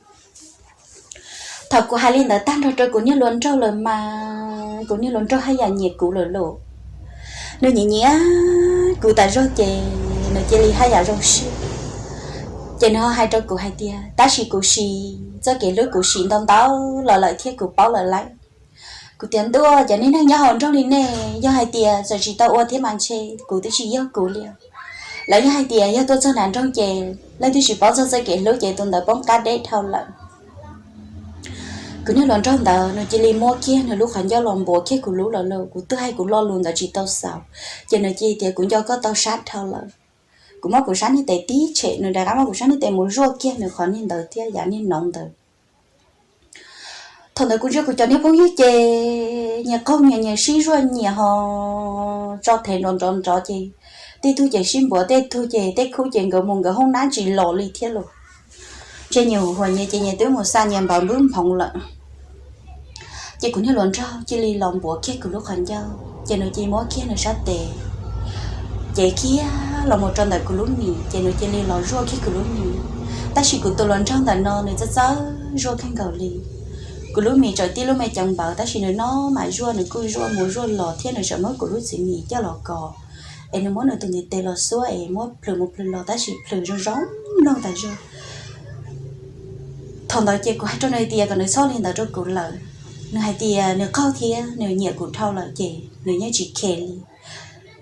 Thaum kuv hais li ntawd tag nrho rau kuv niag hluas nraug lawm mas kuv niag hluas nraug haj yam nyiam kuv lawm lauj. Nws nyiam nyiam kuv tas zog ces nws cia li haj yam zoo siab. Ces nws ho hais rau kuv hais tias, tab sis kuv siv txoj kev hlub kuv siv ntau ntau los lawm thiab kuv paub lawm lauj. Kuv tias, ntuj, cov niag neeg nyob hauv nroog li nej yog hais tias txawm tsis tau ua thiab mas ntshe kuv twb tsis yog kuv li. Lawv yeej hais tias yog tuaj txog nram nroog ces leej twg tsis paub txog txoj kev hlub ces tus ntawd poob qab deb dhau lawm. Kuv niag hluas nraug ntawd nws cia li muab kiag nws lub qhov ncauj los npuav kiag kuv lub los lauj, kuv twb hais kuv lo lus ntawd tsis tau xaus, ces nws cia li tias, kuv nco koj tau sab dhau lawm. Kuv muab kuv sab niag tes tib tshem, nws rov qab muab kuv sab niag tes mus zuaj kiag nws qhov niag ntawd thiab yav niag noov ntawd. Thaum ntawd kuv ntsia kuv cov niag phooj ywg ces nyias qaug nyias, nyias sib zuaj nyias ho tso thev nrov nrov nrov ces tej tug ces sib npuav, tej tug ces tej khub ces nkawd mus nkawd hoob nab tsis los li thiab los. Ntshe nyias huam nyias ces nyias twb mus xa nyias npaws npwb nphoov lawm. Ces kuv niag hluas nraug cia li los npuav kiag kuv lub qhov ncauj, ces nws cia li muab kiag nws sab tes cev kiag los mus rau ntawm kuv lub mis, ces nws cia li los zuaj kiag kuv lub mis. Tab sis kuv tus hluas nraug ntawm no nws txawj txawj zuaj kawg nkaus li. Kuv lub mis txawm tib lub me ceev npawv tab sis nws no mas zuaj, nws kuj zuaj mus zuaj los thiab nws txawm muab kuv lub txiv mis coj los kos, es nws muab nws tus ntiv tes los xuab es muab plhws mus plhws los tab sis plhws zoo zoo mloog tas zog. Thaum ntawd ces kuv hais rau nws tias kom nws txhob li ntawd rau kuv lawm. Nws hais tias nws qaug thiab nws nyiam kuv dhau lawm ces nws yeej tsis khe li.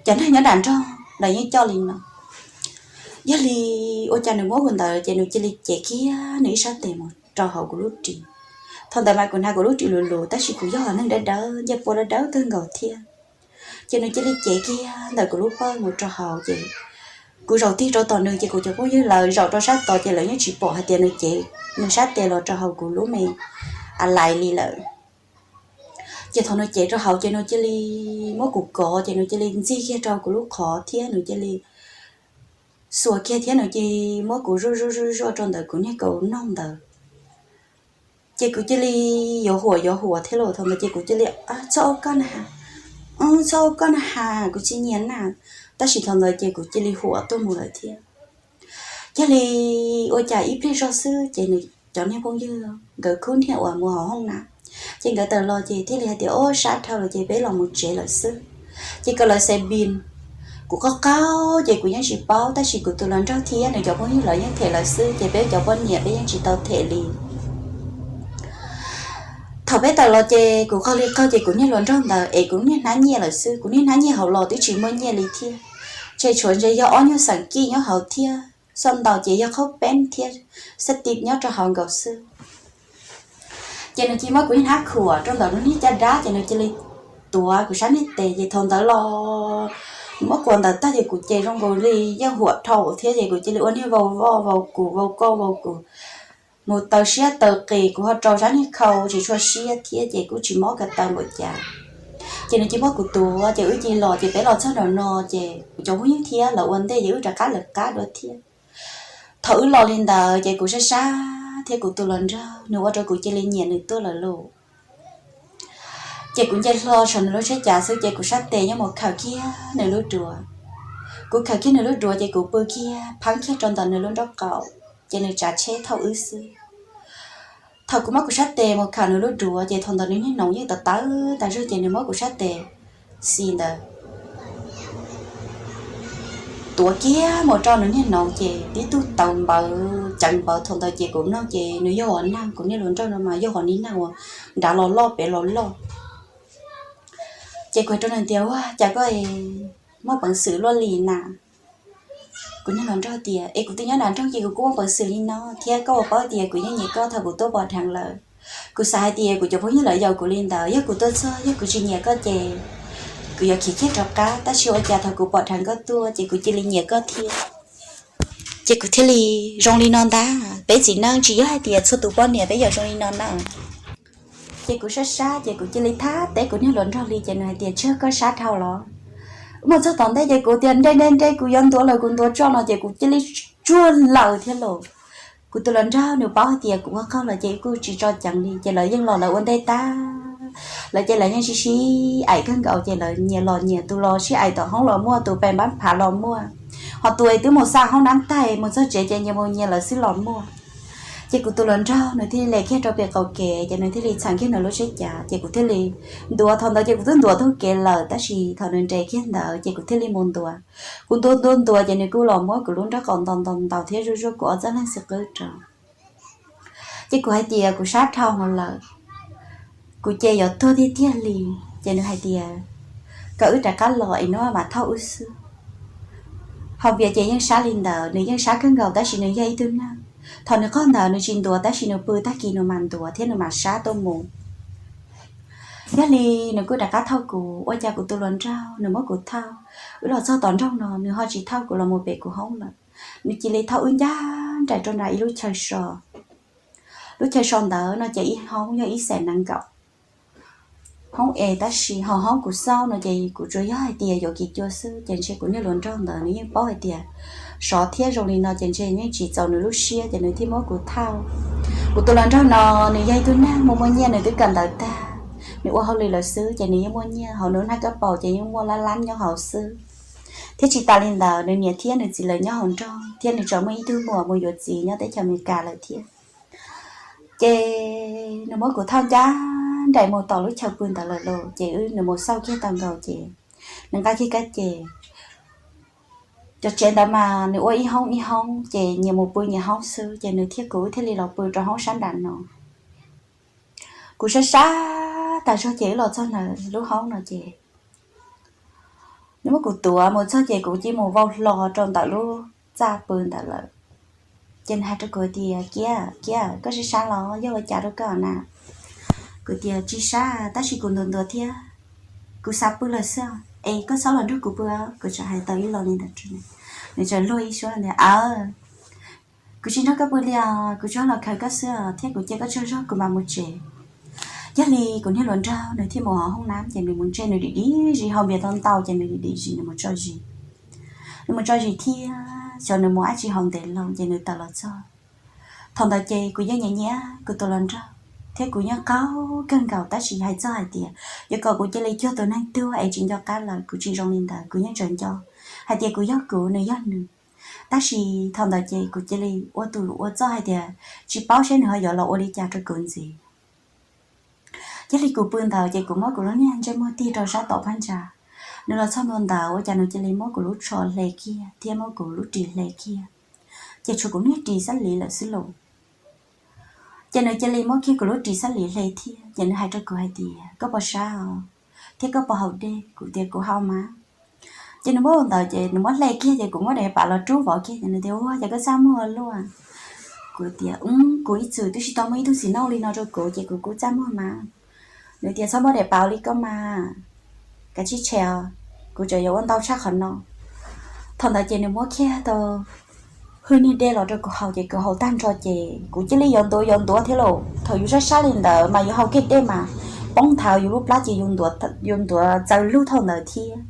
Cov neeg nyob nram nroog lawv yeej coj li no. Yog li ua cas nws muab kuv ntawd ces nws cia li cev kiag nws ib sab tes mus rau hauv kuv lub ris. Thaum ntawd mas kuv hnav kuv lub ris luv luv tab sis kuv yog neeg dawb dawb, ncej puab dawb dawb kawg nkaus thiab. Ces nws cia li cev kiag ntawm kuv lub pawj mus rau hauv ces kuv zaum tig rau tom nws ces kuv cov phooj ywg lawv zaum rau sab tod ces lawv yeej tsis pom hais tias nws cev nws sab tes los rau hauv kuv lub me a lais li lawm. Ces thaum nws cev rau hauv ces nws cia li muab kuv kov ces nws cia li ntxig kiag rau kuv lub qhov thiab nws cia li xuas kiag thiab nws cia li muab kuv zuaj zuaj zuaj zuaj rau ntawm kuv niag kaus noog ntawd. Ces kuv cia li yuav huam yuav huam thiab los thaum ntawd ces kuv cia li, txhob ua koj na has, txhob ua koj na has, kuv tsis nyiam na. Tab sis thaum ntawd ces kuv cia li huam tuaj mus lawm thiab. Yog li ua cas ib pliag zog xwb ces nws cov niag phooj ywg nkawd khub niag uas mus hauv hoob na, ces nkawd tawm los ces thiaj li hais tias, o, sab dhau lawm ces peb los mus tsev lawm xwb. Ces kom lawv xes npis, kuv qaug qaug ces kuv yeej tsis paub tab sis kuv tus hluas nraug thiab nws cov phooj ywg lawv yeej them lawv xwb ces peb cov poj niam peb yeej tsis tau them li. Thaum peb tawm los ces kuv qaug li qaug ces kuv niag hluas nraug ntawd es kuv niag hnab nyiaj lawm xwb, kuv niag hnab nyiaj hauv los twb tsis muaj nyiaj li thiab. Ces tshuav ntshe yog ob nyuag xeem kij nyob hauv thiab, xoj ntaus ces yog qhaub peeb thiab xab ti nyob rau hauv nkaus xwb. Ces nws cia li muab kuv niag hnab khuam rau ntawm nws niag caj dab, ces nws cia li tuav kuv sab niag tes, ces thaum ntawd los nws muab kuam ntawm tag, ces kuv ces zoo nkaus li yeej huam dhau thiab, ces kuv cia li ua niag vau voj vau kuv vau koj vau kuv, mus taw siab taw qis, kuv ho rau sab niag khau tsis tshua siab thiab, ces kuj tsis mob ko taw npaum cas. Ces nws cia li muab kuv tuav, ces wb cia li los, ces peb los txog nraum no, ces kuv cov phooj ywg thiab lawv ua ntej, ces wb rov qab lawv qab dua thiab. Thaum wb los li ntawd, ces kuv sab sab thiab kuv tus hluas nraug nws ua rau kuv cia li nyiam nws tuaj lawm lauj. Ces kuv nce hlo saum nws lub tsheb cav xwb, ces kuv sab tes nyob mus khaws kiag nws lub duav. Kuv khaws kiag nws lub duav, ces kuv pw kiag pheeb kiag rau ntawm nws lub nraub qaum, ces nws tsav tsheb thauj wb xwb. Thaum kuv muab kuv sab tes mus khaws nws lub duav, ces thaum ntawd nws niag noov yeej tawv tawv tas zog, ces nws muab kuv sab tes xis ntawd tuav kiag mus rau nws niag noov, ces tib tug tawv npawv ceev npawv. Thaum ntawd ces kuv mloog ces nws yog hom neeg, kuv niag hluas nraug no mas yog hom neeg uas nrad los loj pem los loj. Ces kuv hais rau nws tias, Ua cas koj muaj peev xwm luaj li na? Kuv niag hluas nraug tias, Es kuv twb nyob nram nroog, ces kuv kuj muaj peev xwm li no thiab, koj ua paub tias kuv yeej nyiam koj thaum kuv tuaj pom dheev lawm. Kuv xav hais tias kuv cov phooj ywg lawv yaum kuv li ntawd, yog kuv tuaj txog yog kuv tsis nyiam koj ces kuv yuav khiav kiag rov qab, tab sis ua cas thaum kuv pom dheev koj tuaj ces kuv cia li nyiam koj thiab. Ces kuv thiaj li zoo li no ntag. Peb txiv neej tsis yog hais tias txhua tus poj niam peb yuav zoo li no na. Ces kuv sab sab, ces kuv cia li thab teb kuv niag hluas nraug li, ces nws hais tias, Tsawg koj sab dhau los? Mus txog tom ntej, ces kuv tias, Nre nre nre, kuv yuav ntuav lawm, kuv ntuav tso no, ces kuv cia li tsuag lawm thiab lauj. Kuv tus hluas nraug nws paub hais tias kuv ua qaug lawm, ces kuj tsis tso ceev li, ces lawv yeej los lawv ua ntej tag. Lawv ces lawv yeej sib sib aim kawg nkaus, ces lawv nyias los nyias, tus los sib aim tom hoob los muaj, tus pem npab phav los muaj, ho tus twb mus xa hoob nab taig mus txog tsev ces nyias mus nyias lawv xwb los muaj. Ces kuv tus hluas nraug nws thiaj li hle kiag rau pem qaum kev, ces nws thiaj li txheem kiag nws lub tsheb cav, ces kuv thiaj li ntuav. Thaum ntawd ces kuv twb ntuav taug kev lawm, tab sis thaum nws nres kiag ntawd ces kuv thiaj li mus ntuav. Kuv ntuav ntuav ntuav, ces nws kuj los muab kuv lub nraub qaum ntaus ntaus ntaus thiab zuaj zuaj kuv ob txoj leeg xwb qwb rau. Ces kuv hais tias, Kuv sab dhau hlo lawm, kuv ces yuav tuag tiag tiag li. Ces nws hais tias, Kom wb rov qab los es nws mam thauj wb xwb. Ho Vias ces yeej sab li ntawd, nws yeej sab kawg nkaus, tab sis nws yog ib tug neeg, thaum nws qaug ntawd nws tsis ntuav, tab sis nws pw tag kis nws mam ntuav thiab nws mam sab tuaj mus. Yog li nws kuj rov qab thauj kuv, ua cas kuv tus hluas nraug nws muab kuv thauj. Wb los txog tom nroog no nws ho tsis thauj kuv los mus pem kuv hoob lawm, nws cia li thauj wb ncaj nraim rau nram ib lub chaw so. Lub chaw so ntawd no ces ib hoob yog ib xees nees nkaum hoob es, tab sis ho hoob kuv xauj no ces kuv tsuas yog hais tias yuav kis cua xwb, ces ntshe kuv niag hluas nraug ntawd nws yeej paub hais tias sov thiab zoo li no ces ntshe yeej tsis txaus nws lub siab, ces nws thiaj muab kuv thauj. Kuv tus hluas nraug no nws yog ib tug neeg muaj muaj nyiaj, nws twb kawm ntawv tag, nws ua hauj lwm lawm xwb, ces nws yeej muaj nyiaj, hauv nws hnab kab paus ces yeej muaj lab lab nyob hauv xwb. Thiab tsis tas li ntawd, nws niam thiab nws txiv lawv nyob hauv nroog thiab nws tseem muaj ib tug muam mus yuav txiv nyob teb chaws Amelikas lawm thiab. Ces nws muab kuv thauj ncaj nraim mus tom lub chaw pw ntawd lawm lauj, ces wb nws mus xauj kiag tau nkaus, ces nws nqa kiag kab ces cov tsev ntawd mas nws ua ib hoob ib hoob, ces nyias mus pw nyias hoob xwb, ces nws thiab kuv wb thiaj li los pw rau hoob sab nram no. Kuv sab sab tas zog, ces wb los txog ntawm lub hoob no ces nws muab kuv tuav mus txog, ces kuv cia li mus vau hlo rau ntawm lub txaj pw ntawd lawm. Ces nws hais rau kuv tias, Kiab, Kiab, koj sab sab los yog ua cas rau koj na? Kuv tias, Tsis sab, tab sis kuv ntuav ntuav thiab kuv xav pw lawm xwb. Es koj txhob los nrog kuv pw. Kuv tseem hais tau ib lo li ntawd, nws tseem luag ib suab tias, Aws, kuv tsis nrog koj pw li os, kuv tsuas los khaws koj xwb os, thiab kuv cia koj tsaug zog kuv mam mus tsev. Yog li kuv niag hluas nraug nws thiaj mus hauv hoob nab, ces nws mus ntsej nws dim dim zis, haus npias tau ntau ces nws dim dim zis nws mus tso zis. Nws mus tso zis thiab xyov nws mus dab tsi haus ntev loo ces nws tawm los txog. Thaum ntawd ces kuv yeej nyiam nyiam kuv tus hluas nraug thiab kuv yeej qaug kawg nkaus, tab sis hais txog hais tias yuav kom kuv cia li cuag tus neeg tuag es tsis nco qab lawm, kuv tsis zoo li ntawd, kuv yeej tseem nco hais tias kuv yog kuv, nws yog nws. Tab sis thaum ntawd ces kuv cia li ua tus ua txoj hais tias tsis paub seb nws ho yuav los ua li cas rau kuv ntxiv. Cia li kuv pw ntawd ces kuv muab kuv lub niag ntsej muag tig rau sab tom phab ntsa. Nws los txog ntua ntawd ua cas nws cia li muab kuv lub tsho hle kiag thiab muab kuv lub ris hle kiag, ces tshuav kuv niag ris xab lis lawm xwb lauj. Ces nws cia li muab kiag kuv lub ris xab lis hle thiab, ces nws hais rau kuv hais tias, Koj puas sab os? Thiab koj puas haus dej? Kuv tias, Kuv haus mas. Ces nws muab ntawd ces nws muab hle kiag, ces kuv muab daim pam los rub vov kiag, ces nws tias, Ua cas koj txaj muag ua luaj? Kuv tias, Kuv ib txwm twb tsis tau muaj ib tug txiv noj li no rau kuv ces kuv kuj txaj muag mas. Nws tias, Txhob muab daim pam li koj mas, kav tsij tshem os, kuv tseem yuav ua ntau tshaj qhov no. Thaum ntawd ces nws muab kiag tau hwj niag dej los rau kuv haus ces kuv haus tag nrho ces kuv cia li yuav ntuav yuav ntuav thiab lauj. Thaum yus sab sab li ntawd mas yus haus kiag dej mas poob nthav yus lub plab ces yus ntuav txaws lug thaum ntawd thiab.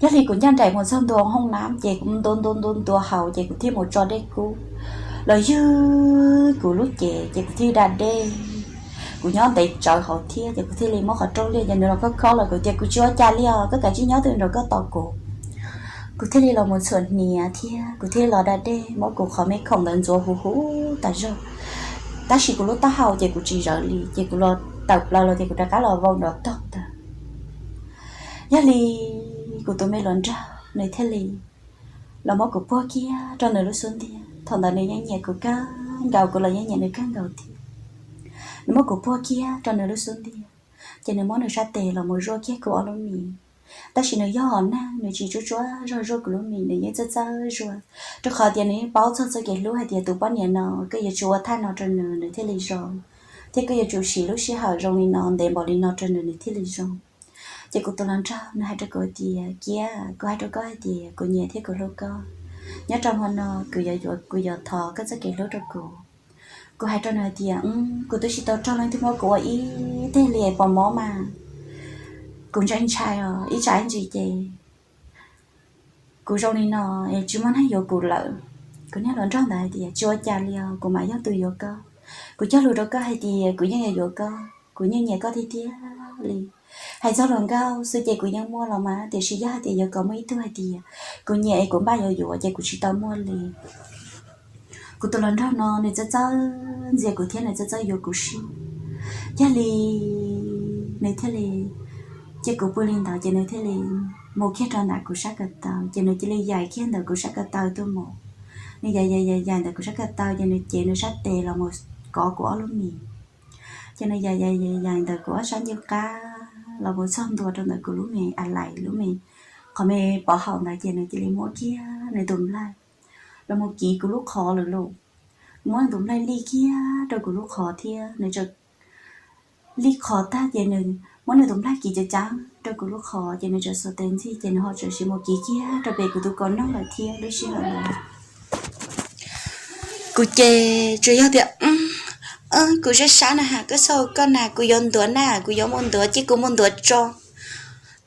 Yog li kuv ncaj nraim mus txog ntua hauv hoob nab ces kuv ntuav ntuav ntuav ntuav haus ces kuv thiaj mus tso dej kub los ywg kuv lub cev ces kuv thiaj da dej. Kuv nyob ntev tsawv hauv thiab ces kuv thiaj li muab qhov rooj liaj ces nws los khob khob los kuv tias, Kuv tsis ua cas li os, koj kav tsij nyob twj ywm nrog koj tos kuv. Kuv thiaj li los mus txhuam hniav thiab kuv thiaj li los da dej muab kuv qhov me khoom ntawd ntxuav huv huv tas zog. Tab sis kuv lub taub hau ces kuv tsis zawv li ces kuv los tawm plaws los ces kuv rov qab los vau nrov tog ntawd. Yog li kuv tus me hluas nraug nws thiaj li los muab kuv puag kiag rau nws lub xub ntiag. Thaum ntawd nws yeej nyiam kuv kawg nkaus, kuv los yeej nyiam nws kawg nkaus thiab. Nws muab kuv puag kiag rau nws lub xub ntiag ces nws muab nws sab tes los mus zuaj kiag kuv ob lub mis. Tab sis nws yog hom neeg, nws tsis tsuab tsuab zog zuaj kuv lub mis, nws yeej txawj txawj zuaj, rau qhov tias nws yeej paub txog txoj kev hlub hais tias tus poj niam no koj yuav tsum ua thaj no rau nws nws thiaj li zoo, thiab koj yuav tsum siv lub sij hawm zoo li no ntev npaum li no rau nws nws thiaj li zoo. Ces kuv tus hluas nraug nws hais rau kuv tias, Kiab, kuv hais rau koj hais tias kuv nyiam thiab kuv hlub koj. Nyob rau hmo no kuv yuav yuav, kuv yuav thov koj txoj kev hlub rau kuv. Kuv hais rau nws hais tias, Kuv twb tsis tau raug leej twg muab kuv ua ib teg li es pos mob mas kuv ntshai ntshai os, ib tsam ib ntsis ces kuv zoo li no es tsis muaj neeg yuav kuv lawm. Kuv niag hluas nraug ntawd hais tias, Tsis ua cas li os, kuv mam yog tus yuav koj. Kuv cog lus rau koj hais tias kuv yeej yuav yuav koj, kuv yeej nyiam koj tiag tiag li. Hais txog hluas nkauj xwb ces kuv yeej muaj los mas, tiam sis yog hais tias yuav kom muaj ib tug hais tias kuv nyiam es kuv npaj yuav yuav ces kuv tsis tau muaj li. Kuv tus hluas nraug no nws txawj txawj ntxias kuv thiab nws txawj txawj yuav kuv siab. Yog li nws thiaj li, ces kuv pw li ntawd ces nws thiaj li mus kiag rau ntawm kuv sab ko taw, ces nws cia li yaim kiag ntawm kuv sab ko taw tuaj mus. Nws yaim yaim yaim yaim ntawm kuv sab ko taw ces nws cev nws sab tes los mus kov kuv ob lub mis. Ces nws yaim yaim yaim yaim ntawm kuv ob sab ncauj qab los mus txog ntua rau ntawm kuv lub me a lais, lub me, qhov me pov haum ntawd ces nws cia li muab kiag nws tus nplaig los mus kiv kuv lub qhov lawm lauj. Muab nws tus nplaig lij kiag rau kuv lub qhov thiab nws lij qhov tag ces nws muab nws tus nplaig kiv cav cav rau kuv lub qhov ces nws txawm xuas tes ntxig ces nws ho txawm sim mus kiv kiag rau pem kuv tus kaus noog lawm thiab lub sij hawm ntawd. Kuv ces tsuas yog tias, Kuv sab sab na has, koj xauj koj na, kuv yuav ntuav na, kuv yuav mus ntuav ces kuv mus ntuav tso.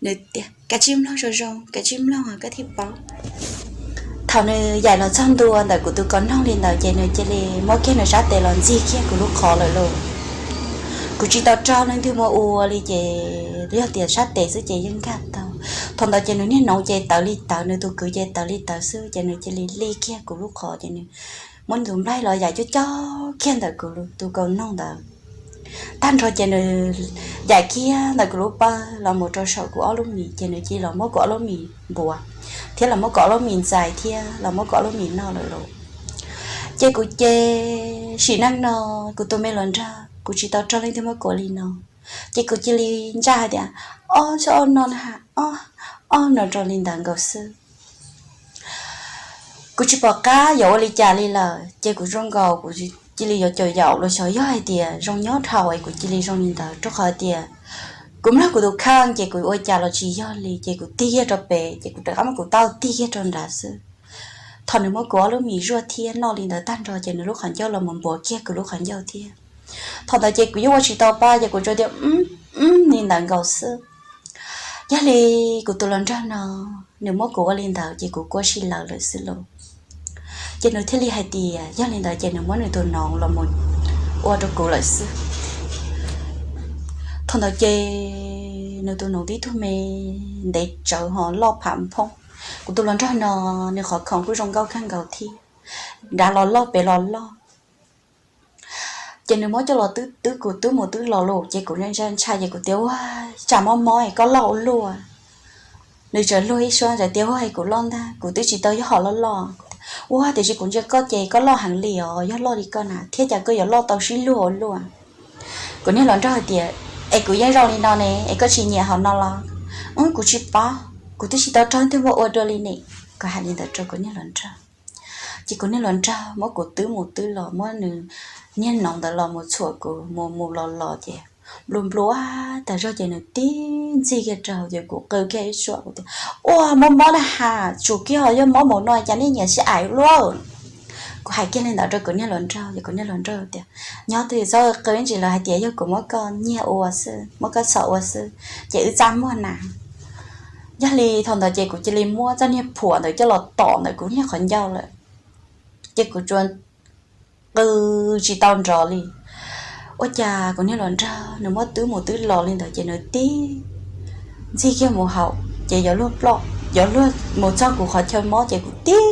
Nws tias, Kav tsij mloog zoo zoo, kav tsij mloog koj thiaj paub. Thaum nws yaim los txog ntua ntawm kuv tus kaus noog li ntawd ces nws cia li muab kiag nws sab tes los ntxig kiag kuv lub qhov lawm lauj. Kuv tsis tau raug leej twg muab ua li ces yog tias sab tes xwb ces yeej nkag tau. Thaum ntawd ces nws niag noov ces tawv li tawv, nws tus kwv ces tawv li tawv xwb ces nws cia li lij kiag kuv lub qhov ces nws muab nws tus nplaig los yaim coj coj kiag ntawm kuv tus kaus noog ntawd. Tag nrho ces nws yaim kiag ntawm kuv lub pawg los mus rau saum kuv ob lub mis ces nws cia li los muab kuv ob lub mis npuav, thiab los muab kuv ob lub mis ntxais thiab los muab kuv ob lub mis noj lawm lauj. Ces kuv ces sim neej no kuv tus me hluas nraug kuv tsis tau raug leej twg muab kuv li no. Ces kuv cia li ntsaj hais tias, Ob, txhob ob no na, ob, ob no rau li ntawd nkaus xwb. Kuv tsis pom qab yuav ua li cas li lawm ces kuv zoo nkaus kuv cia li yuav caum yaum los xyov yog hais tias zoo nyob dhau es kuv cia li zoo li ntawd, rau qhov tias kuv mloog kuv tus kheej ces kuv ua cas los tsis yog li ces kuv tig kiag rau pem ces kuv rov qab muab kuv taub tig kiag rau nrad xwb. Thaum nws muab kuv ob lub mis zuaj thiab noj li ntawd tag nrho ces nws lub qhov ncauj los mus npuav kiag kuv lub qhov ncauj thiab. Thaum ntawd ces kuv yeej ua tsis tau pa ces kuv tsuas tias, Li ntawd nkaus xwb. Yog li kuv tus hluas nraug no nws muab kuv ua li ntawd ces kuv kuj sib lawv lawm xwb lauj. Ces nws thiaj li hais tias yog li ntawd ces nws muab nws tus noov los mus ua rau kuv lawm xwb. Thaum ntawd ces nws tus noov tib tug me ntev tsawv ho loj pham phoob. Kuv tus hluas nraug no nws qhov khoom kuj zoo nkauj kawg nkaus thiab, nrad los loj pem los loj. Ces nws muab coj los twb twb kuv twb mus twb los lauj ces kuv ntshai ntshai ces kuv tias, Ua, tsam mob mob es koj loj ua luaj. Nws txawm luag ib suab txawm tias, Ua, kuv loj ntag, kuv twb tsis tau yog hom loj loj. Ua, tiam sis kuv ntsia koj ces koj loj heev li os, yog loj li koj na thiab cas koj yuav loj tau sib luag ua luaj. Kuv niag hluas nraug hais tias, Es kuv yeej zoo li no ne, es koj tsis nyiam hom no los? Kuv tsis paub, kuv twb tsis tau raug twg muab ua dua li ne. Kuv hais li ntawd rau kuv niag hluas nraug. Ces kuv niag hluas nraug muab kuv twb mus twb los, muab nws niag noov ntawd los mus txhuam kuv mus mus los los ces nplua nplua tas zog ces nws tib ntxig kiag rau ces kuv qw kiag ib suab kuv tias, Ua, mob mob na has, tsum kiag ho yog mob mus no cas nej nyiam sib aim luaj. Kuv hais kiag li ntawd rau kuv niag hluas nraug ces kuv niag hluas nraug tias, Nyob twj ywm txhob qw ib ntsis lawm, hais tias yog kuv muab koj nyiag ua xwb, muab koj txhom ua xwb, ces wb txaj muag na. Yog li thaum ntawd ces kuv cia li muab txoj niag phuam ntawd coj los tom ntawm kuv niag qhov ncauj lawm, ces kuv tsuas qw tsis tau nrov li. Ua cas kuv niag hluas nraug nws muab twb mus twb los li ntawd ces nws tib ntxig kiag mus haum ces yuav luag ploj, yuav luag mus txog kuv qhov chaw mob ces kuv tib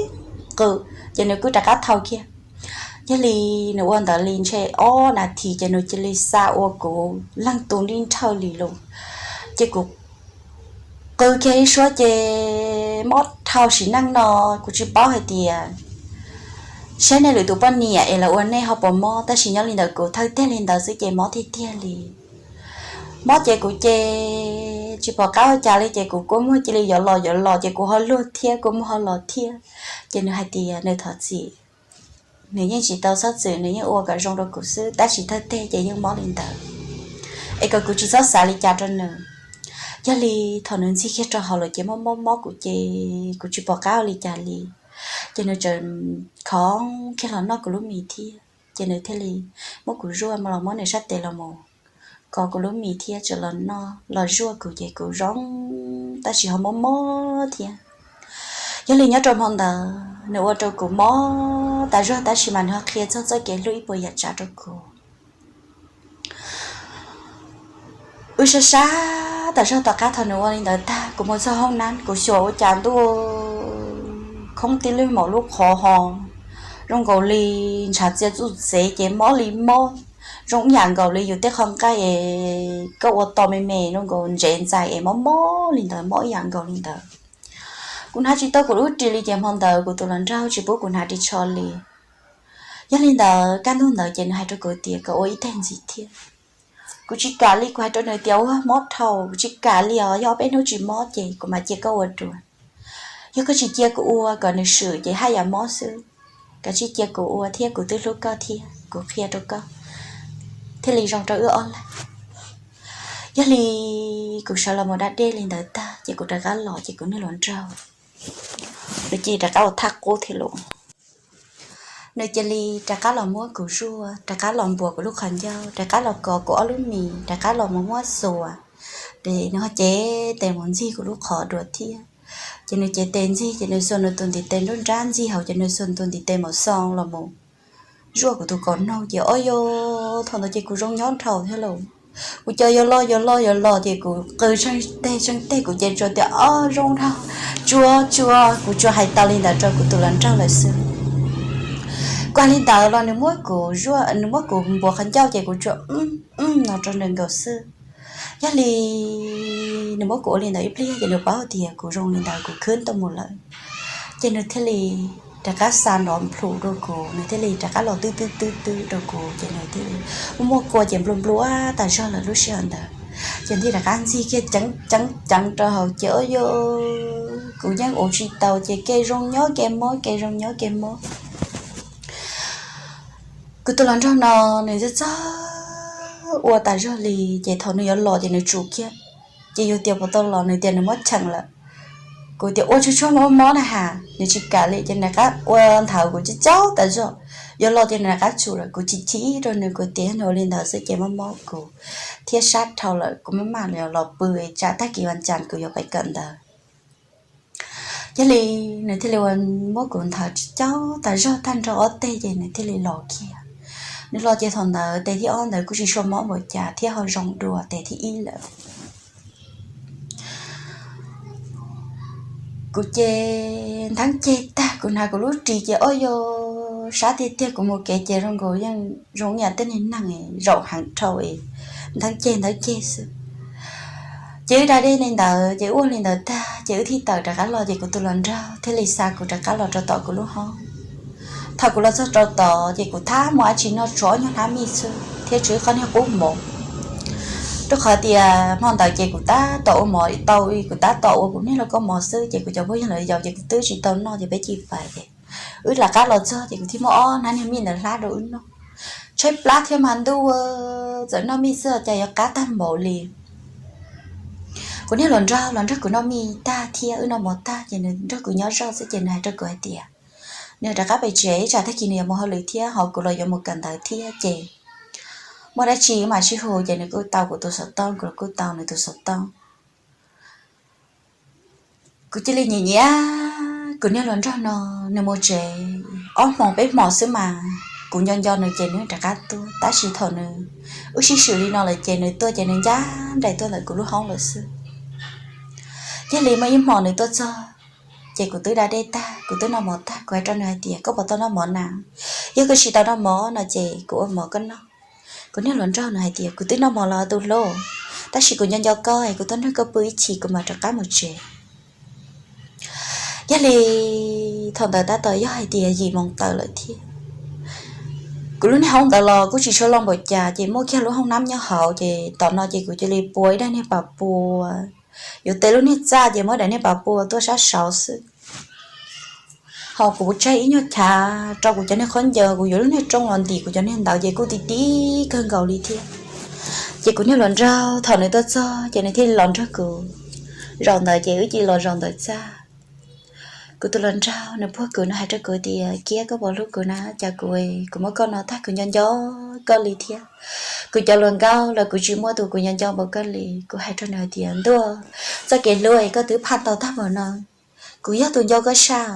qw ces nws kuj rov qab thau kiag. Yog li nws ua ntawd li ntshe ob nas this ces nws cia li xa ua kuv leeg tu nrib nrhawj li lawm. Ces kuv qw kiag ib suab ces mob dhau sim neej no, kuv tsis paub hais tias saib nej lwm tus poj niam es lawv ua nej ho puas mob, tab sis nyob li ntawd kuv thawj teg li ntawd xwb ces mob tiag tiag li. Mob ces kuv ces tsis pom qab ua cas li ces kuv kua muag cia li yuav los yuav los ces kuv ho luag thiab kua muag ho los thiab. Ces nws hais tias nws thov txim, nws yeej tsis tau txhob txwm, nws yeej ua kom zoo rau kuv xwb, tab sis thawj teg ces yeej mob li ntawd, es kom kuv tsis txhob xav li cas rau nws. Yog li thaum nws ntxig kiag rau hauv lawm ces mob mob mob kuv ces kuv tsis pom qab ua li cas li. Ces nws tseem khov kiag los noj kuv lub mis thiab, ces nws thiaj li muab kuv zuaj los muab nws sab tes los mus kov kuv lub mis thiab tseem los noj los zuaj kuv ces kuv zoo tab sis ho mob mob thiab. Yog li nyob rau hmo ntawd nws ua rau kuv mob tas zog tab sis mas nws ho qhia txog txoj kev hlub ib puas yam tsav rau kuv. Wb sab sab tas zog tom qab thaum nws ua li ntawd tag kuv mus txog hoob nab kuv xyuas ua cas ntuj khoob tib lwg maum lub qhov ho zoo nkaus li ntshav txia txuj txev ces mob li mob, zoo ib yam nkaus li yus tej qhov nqaij es koj ua to me me zoo nkaus ntsev ntxais es mob mob li ntawd, mob ib yam nkaus li ntawd. Kuv hnav tsis tau kuv lub ris li ces hmo ntawd kuv tus hluas nraug tsis pub kuv hnav ris tsho li. Yog li ntawd kaj ntug ntawd ces nws hais rau kuv tias kom ua ib teg ntxiv thiab. Kuv tsis kam li, kuv hais rau nws tias ua mob dhau, kuv tsis kam li os, yog ob peb hnub tsis mob ces kuv mam cia koj ua dua. Yog koj tsis cia kuv ua kom nws swm ces haj yam mob xwb. Kav tsij cia kuv ua thiab, kuv twb hlub koj thiab, kuv qhia rau koj thiaj li zoo rau wb ob leeg. Yog li kuv sawv los mus da dej li ntawd tag ces kuv rov qab los ces kuv niag hluas nraug nws cia li rov qab ua thaj qub thiab lauj. Nws cia li rov qab los muab kuv zuaj, rov qab los npuas kuv lub qhov ncauj, rov qab los kov kuv ob lub mis, rov qab los mus muab xuas, ces nws ho cev tes mus ntxig kuv lub qhov dua thiab. Ces nws cev tes ntxig ces nws xuas nws tus ntiv tes nruab nrab ntxig hauv ces nws xuas nws tus ntiv tes mus xoo los mus zuaj kuv tus kaus noog ces ob yog thaum ntawd ces kuv zoo nyob dhau thiab lauj. Kuv cov yuav los yuav los yuav los ces kuv qw tsheej teg tsheej teg, kuv ces tsuas tias ob zoo dhau, tsuas tsuas, kuv tsuas hais tau li ntawd rau kuv tus hluas nraug lawm xwb. Kuv hais li ntawd los nws muab kuv zuaj, nws muab kuv npuas qhov ncauj ces kuv tsuas no rau nws nkaus xwb. Yog li nws muab kuv ua li ntawd ib pliag ces nws paub tias kuv zoo li ntawd kuv khwb tau mus lawm, ces nws thiaj li rov qab xa nrov nplhus rau kuv, nws thiaj li rov qab los twb twb twb twb rau kuv ces nws thiaj li muaj muaj kua ces nplua nplua tas zog lawm lub sij hawm ntawd. Ces thiaj rov qab ntxig kiag ceev ceev ceev rau hauv ces ob yog kuv yeej ua tsis tau ces kev zoo nyob kev mob, kev zoo nyob kev mob. Kuv tus hluas nraug no nws txawj txawj ua tas zog li, ces thaum nws yuav los ces nws tsum kiag. Ces yus tias puas tau los, nws tias nws mob cheem lawm. Kuv tias ua tsuag tsuag mob mob na has, nws tsis kam li ces nws rov qab ua nthawv kuv tsis caub tas zog. Yuav los ces nws rov qab tsum lawm, kuv chim chim rau nws, kuv tias nws ua li ntawd xwb ces mob mob kuv thiab sab dhau lawm, kuv maj mam los pw tsam tag kis vas cas kuv yuav pais kawm ntawv. Yog li nws thiaj li ua muab kuv nthawv tsis caub tas zog tag nrho ob teg ces nws thiaj li los kiag. Nws los ces thaum ntawd tes thib ob ntawd kuj tsis sua mob npaum cas thiab ho zoo dua tes thib ib lawm. Kuv ces ntheeb ceg tag, kuv hnav kuv lub ris ces ob yog sab tiag tiag, kuv mus kev ces zoo nkaus yeej zoo ib yam tej niag neeg zaum heev dhau, ntheeb ceg ntheeb ceg xwb. Ces wb da dej li ntawd ces ua li ntawd tag ces wb thiaj tawm rov qab los ces kuv tus hluas nraug thiaj li xa kuv rov qab los rau tom kuv lub hoob. Thaum kuv los txog rau tod ces kuv thab mus dab tsi noj tsuav ob nyuag hnab mij xwb thiab tsw qhov niag qub mov. Rau qhov tias hmo ntawd ces kuv tab tom ua mov tau, kuv tab tom ua kuv niag lauj kaub mov xwb ces kuv cov phooj ywg lawv yaus ces kuv twb tsis tau noj ces peb cia li pais ces wb lawv qab los txog ces kuv thiaj muab ob hnab niag mij ntawd hlab rau wb noj. Tshaib plab thiab mas ntuj, txawm noj mij xwb cas yuav qab tag npaum li. Kuv niag hluas nraug los nrog kuv noj mij tag thiab wb noj mov tag ces nws nrog kuv nyob zoj xwb ces nws hais rau kuv hais tias nws rov qab pem tsev ib tsam tag kis nws yuav mus hauj lwm thiab ho kuv los yuav mus kawm ntawv thiab ces muaj dab tsi mam sib hu ces nws kuj tau kuv tus xov tooj, kuv los kuj tau nws tus xov tooj. Kuv cia li nyiam nyiam kuv niag hluas nraug no, nws mus tsev ob hmos peb hmos xwb mas kuv nco nco nws ces nws rov qab tuaj, tab sis thaum nws wb sib swm li no lawm ces nws tuaj ces nws ncaj nraim tuaj ntawm kuv lub hoob lawm xwb. Yog li muaj ib hmos nws tuaj txog ces kuv twb da dej tag, kuv twb noj mov tag, kuv hais rau nws hais tias koj puas tau noj mov na? Yog koj tsis tau noj mov no ces kuv ua mov koj noj. Kuv niag hluas nraug nws hais tias kuv twb noj mov los tus hluas, tab sis kuv nco nco koj es kuv tuaj nrog koj pw ib chim kuv mam rov qab mus tsev. Yog li thaum ntawd tab tom yog hais tias yim moos tawm lawm thiab. Kuv lub niag hoob ntawd los kuj tsis tshua loj npaum cas ces muaj kiag lub hoob nab nyob hauv ces tom no ces kuv cia li pua ib daim niag pas pua, yuav tes lub niag txaj ces muab daim niag pas pua tuaj sab saud xwb. Ho kuv tseg ib nyuag chav rau kuv cov niag khaub ncaws, kuv yuav lub niag rooj los ntim kuv cov niag ntawd ces kuj ti ti kawg nkaus li thiab. Ces kuv niag hluas nraug thaum nws tuaj txog ces nws thiaj li los nrog kuv zaum ntawd ces wb cia li los zaum ntawd txaj. Kuv tus hluas nraug nws puag kuv, nws hais rau kuv tias Kiab, koj puas hlub kuv na? Cas kuv, kuv muab koj no tag kuv nco nco koj li thiab. Kuv cov hluas nkauj los kuv tsis muaj tus kuv nco nco npaum koj li. Kuv hais rau nws hais tias ntuj, txoj kev hlub es koj twb phaj tau tag npaum no, kuv yog tus nco koj saj.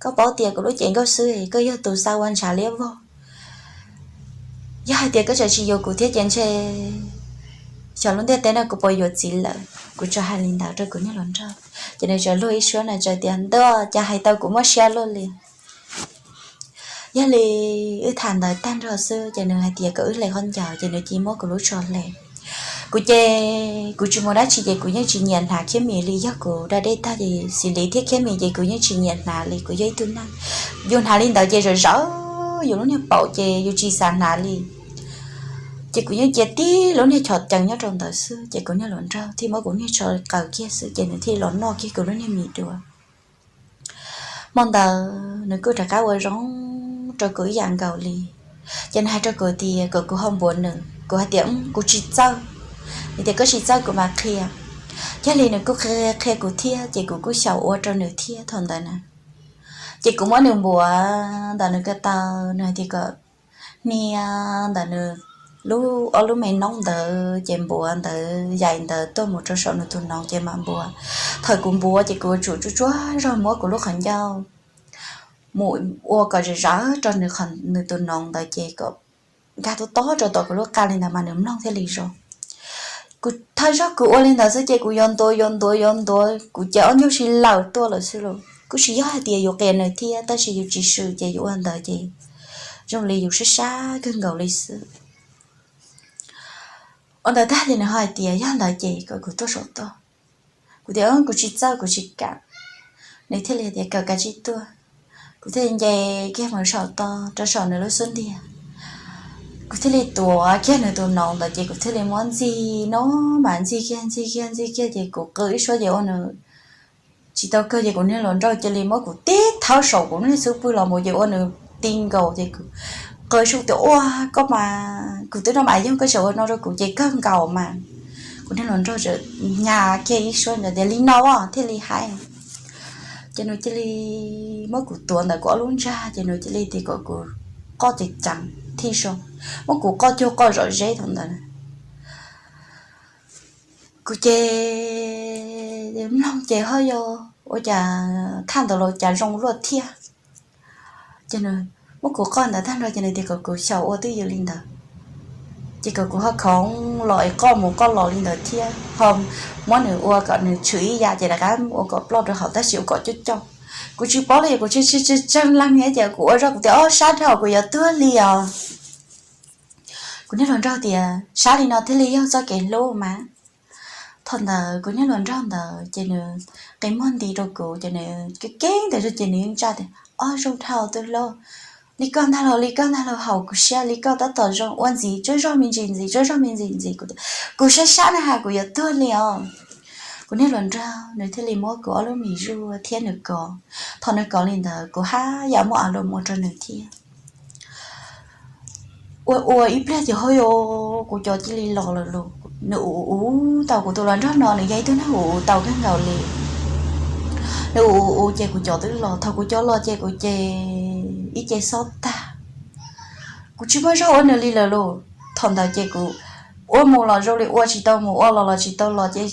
Koj paub tias kuv lub cev nkauj xwb, koj yog tus xa ua ntshav liab vog. Yog hais tias koj tseem tsis yuav kuv thiab ces ntshe xyov lub ntiaj teb no kuv puas yuav txiv lawm. Kuv tsuas hais li ntawd rau kuv niag hluas nraug ces nws txawm luag ib suab na txawm tias ntuj, cas hais tau kuv muaj siab luaj li. Yog li wb tham ntawd tag nrho xwb ces nws hais tias kom wb hle khaub ncaws ces nws cia li muab kuv lub tsho hle. Kuv ces kuv tsis muaj dab tsi ces kuv yeej tsis nyiam hnav khiab mis li, yog kuv da dej tag ces xis li thiab khiab mis ces kuv yeej tsis nyiam hnav li. Kuv yog ib tug neeg yus hnav li ntawd ces zawm zawv yus lub niag paum ces yus tsis xav hnav li. Ces kuv yeej cia tib lub niag chov ceev nyob rau ntawd xwb ces kuv niag hluas nraug thiaj muab kuv niag tsho qaws kiag xwb ces nws thiaj los noj kiag kuv lub niag mis dua. Hmo ntawd nws kuj rov qab ua zoo rau kuv ib yam nkaus li. Ces nws hais rau kuv tias kom kuv ho npuav nws, kuv hais tias kuv tsis txawj. Nws tias koj tsis txawj kuv mam qhia. Yog li nws kuj qhia qhia kuv thiab ces kuv kuj xyaum ua rau nws thiab thaum ntawd na. Ces kuv muab nws npuav ntawm nws ko taw, nws hais tias kom hnia ntawm nws lub, ob lub me noob ntawd ces npuav ntawd yaim ntawd tuaj mus rau saum nws tus noov ces mam npuav. Thaum kuv npuav ces kuv yuav tsum tsuag tsuag zog muab kuv lub qhov ncauj mus ua kom zawv zawv rau nws, nws tus noov ntawd ces kom nkag tob tob rau tom kuv lub qa li ntawd mas nws mloog thiaj li zoo. Kuv thawj zaug kuv ua li ntawd xwb ces kuv yuav ntuav yuav ntuav yuav ntuav kuv ces ob nyuag sib lawm tuaj lawm xwb lauj. Kuj tsis yog hais tias yus qias nws thiab tab sis yus tsis swm ces yus ua ntawd ces zoo li yus sab sab kawg nkaus li xwb. Ua ntawd tag ces nws ho hais tias yog ntawd ces kom kuv tuaj saum toj. Kuv tias kuv tsis txawj kuv tsis kam. Nws thiaj li tias kom kav tsij tuaj. Kuv thiaj li nce kiag mus saum toj rau saum nws lub xub ntiag. Kuv thiaj li tuav kiag nws tus noov ntawd ces kuv thiaj li muab ntxig no mas ntxig kiag ntxig kiag ntxig kiag ces kuv qw ib suab ces ua nws tsis tau kawg ces kuv niag hluas nraug cia li muab kuv tib thaub saum kuv niag xub pwg los mus ces ua nws ti nkaus ces kuv qw ib suab tias ua koj mas kuv twb noj mas yoog koj tseem ua no rau kuv ces kawg nkaus mas. Kuv niag hluas nraug txawm nyas kiag ib suab ntawd tias li no thiaj li hais. Ces nws cia li muab kuv tuav ntawm kuv ob lub ntsag ces nws cia li tias kom kuv qoj ceev ceev thiaj zoo, muab kuv qoj cuag qoj zom zeb thaum ntawd. Kuv ces mloog ces ho yog ua cas thaj ntawd los cas zoo luaj thiab. Ces nws muab kuv qoj ntawd tag nrho ces nws tias kom kuv xyaum ua twj ywm li ntawd. Ces kom kuv ho khoov los es qoj mus qoj los li ntawd thiab ho muab nws ua kom nws tshwm ib yam ces rov qab ua kom ploj rau hauv tab sis ua kom coj coj. Kuv tsis paub li, kuv tsis tsis tsis tsawg leeg ces kuv ua zog kuv tias ob sab dhau kuv yuav tuag li os. Kuv niag hluas nraug tias sab li no thiaj li yog txoj kev hlub mas. Thaum ntawd kuv niag hluas nraug ntawd ces nws qi muag nti rau kuv ces nws keeb keeb ntawd ces nws yeej ntsaj tias ob zoo dhau tus hluas, li koj ntag lauj li koj ntag lauj, haum kuv siab li koj tab tom zoo ua ntxiv tsuag zog me ntsis ntxiv tsuag zog me ntsis ntxiv. Kuv tias kuv sab sab na has kuv yuav tuag li os. Kuv niag hluas nraug nws thiaj li muab kuv ob lub mis zuaj thiab nws kov. Thaum nws kov li ntawd kuv haj yam muab a lua mus rau nws thiab. Ua ua ib pliag ces ho yog kuv cov cia li los lawm los nws ua ua tau. Kuv tus hluas nraug no nws yog ib tug neeg ua ua tau kawg nkaus li. Nws ua ua ces kuv cov twb los, thaum kuv cov los ces kuv ces ib ce xob tag. Kuv tsis muaj zog ua nws li lawm los. Thaum ntawd ces kuv ua mus los zoo li ua tsis tau mus, ua los los tsis tau los ces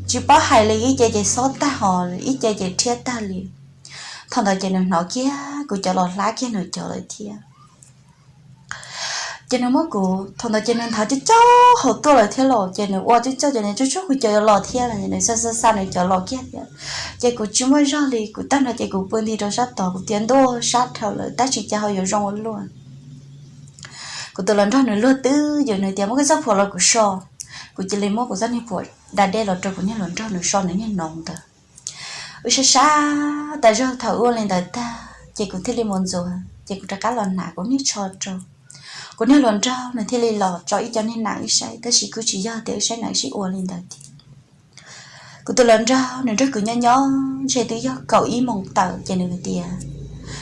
tsis paub hais li, ib ce ces xob tag ho ib ce ces rhiab tag li. Thaum ntawd ces nws hnov kiag kuv cov los hlab kiag nws cov lawm thiab. Ces nws muab kuv, thaum ntawd ces nws nthav coj coj hauv tuaj lawm thiab los ces nws ua coj coj ces nws tsuj tsuj kuv cov los thiab, nws xa xa xa nws cov los kiag thiab. Ces kuv tsis muaj zog li, kuv tag nrho ces kuv pw nti rau sab tod, kuv tias ntuj sab dhau lawm tab sis cas ho yuav zoo ua luaj. Kuv tus hluas nraug nws luag twb yws nws tias muab koj txoj phuam los kuv so. Kuv cia li muab kuv txoj niag phuam da dej los rau kuv niag hluas nraug nws so nws niag noov ntawd. Wb sab sab tas zog, thaum ua li ntawd tag ces kuv thiaj li mus ntxuav ces kuv rov qab los hnav kuv niag tsho rau. Kuv niag hluas nraug nws thiaj li los tso ib co niag nas wb saib, tab sis kuj tsis yog tias wb saib nas wb sib ua li ntawd thiab. Kuv tus hluas nraug nws nrog kuv nyob nyob ntshe twb yog kaum ib moos tawm ces nws tias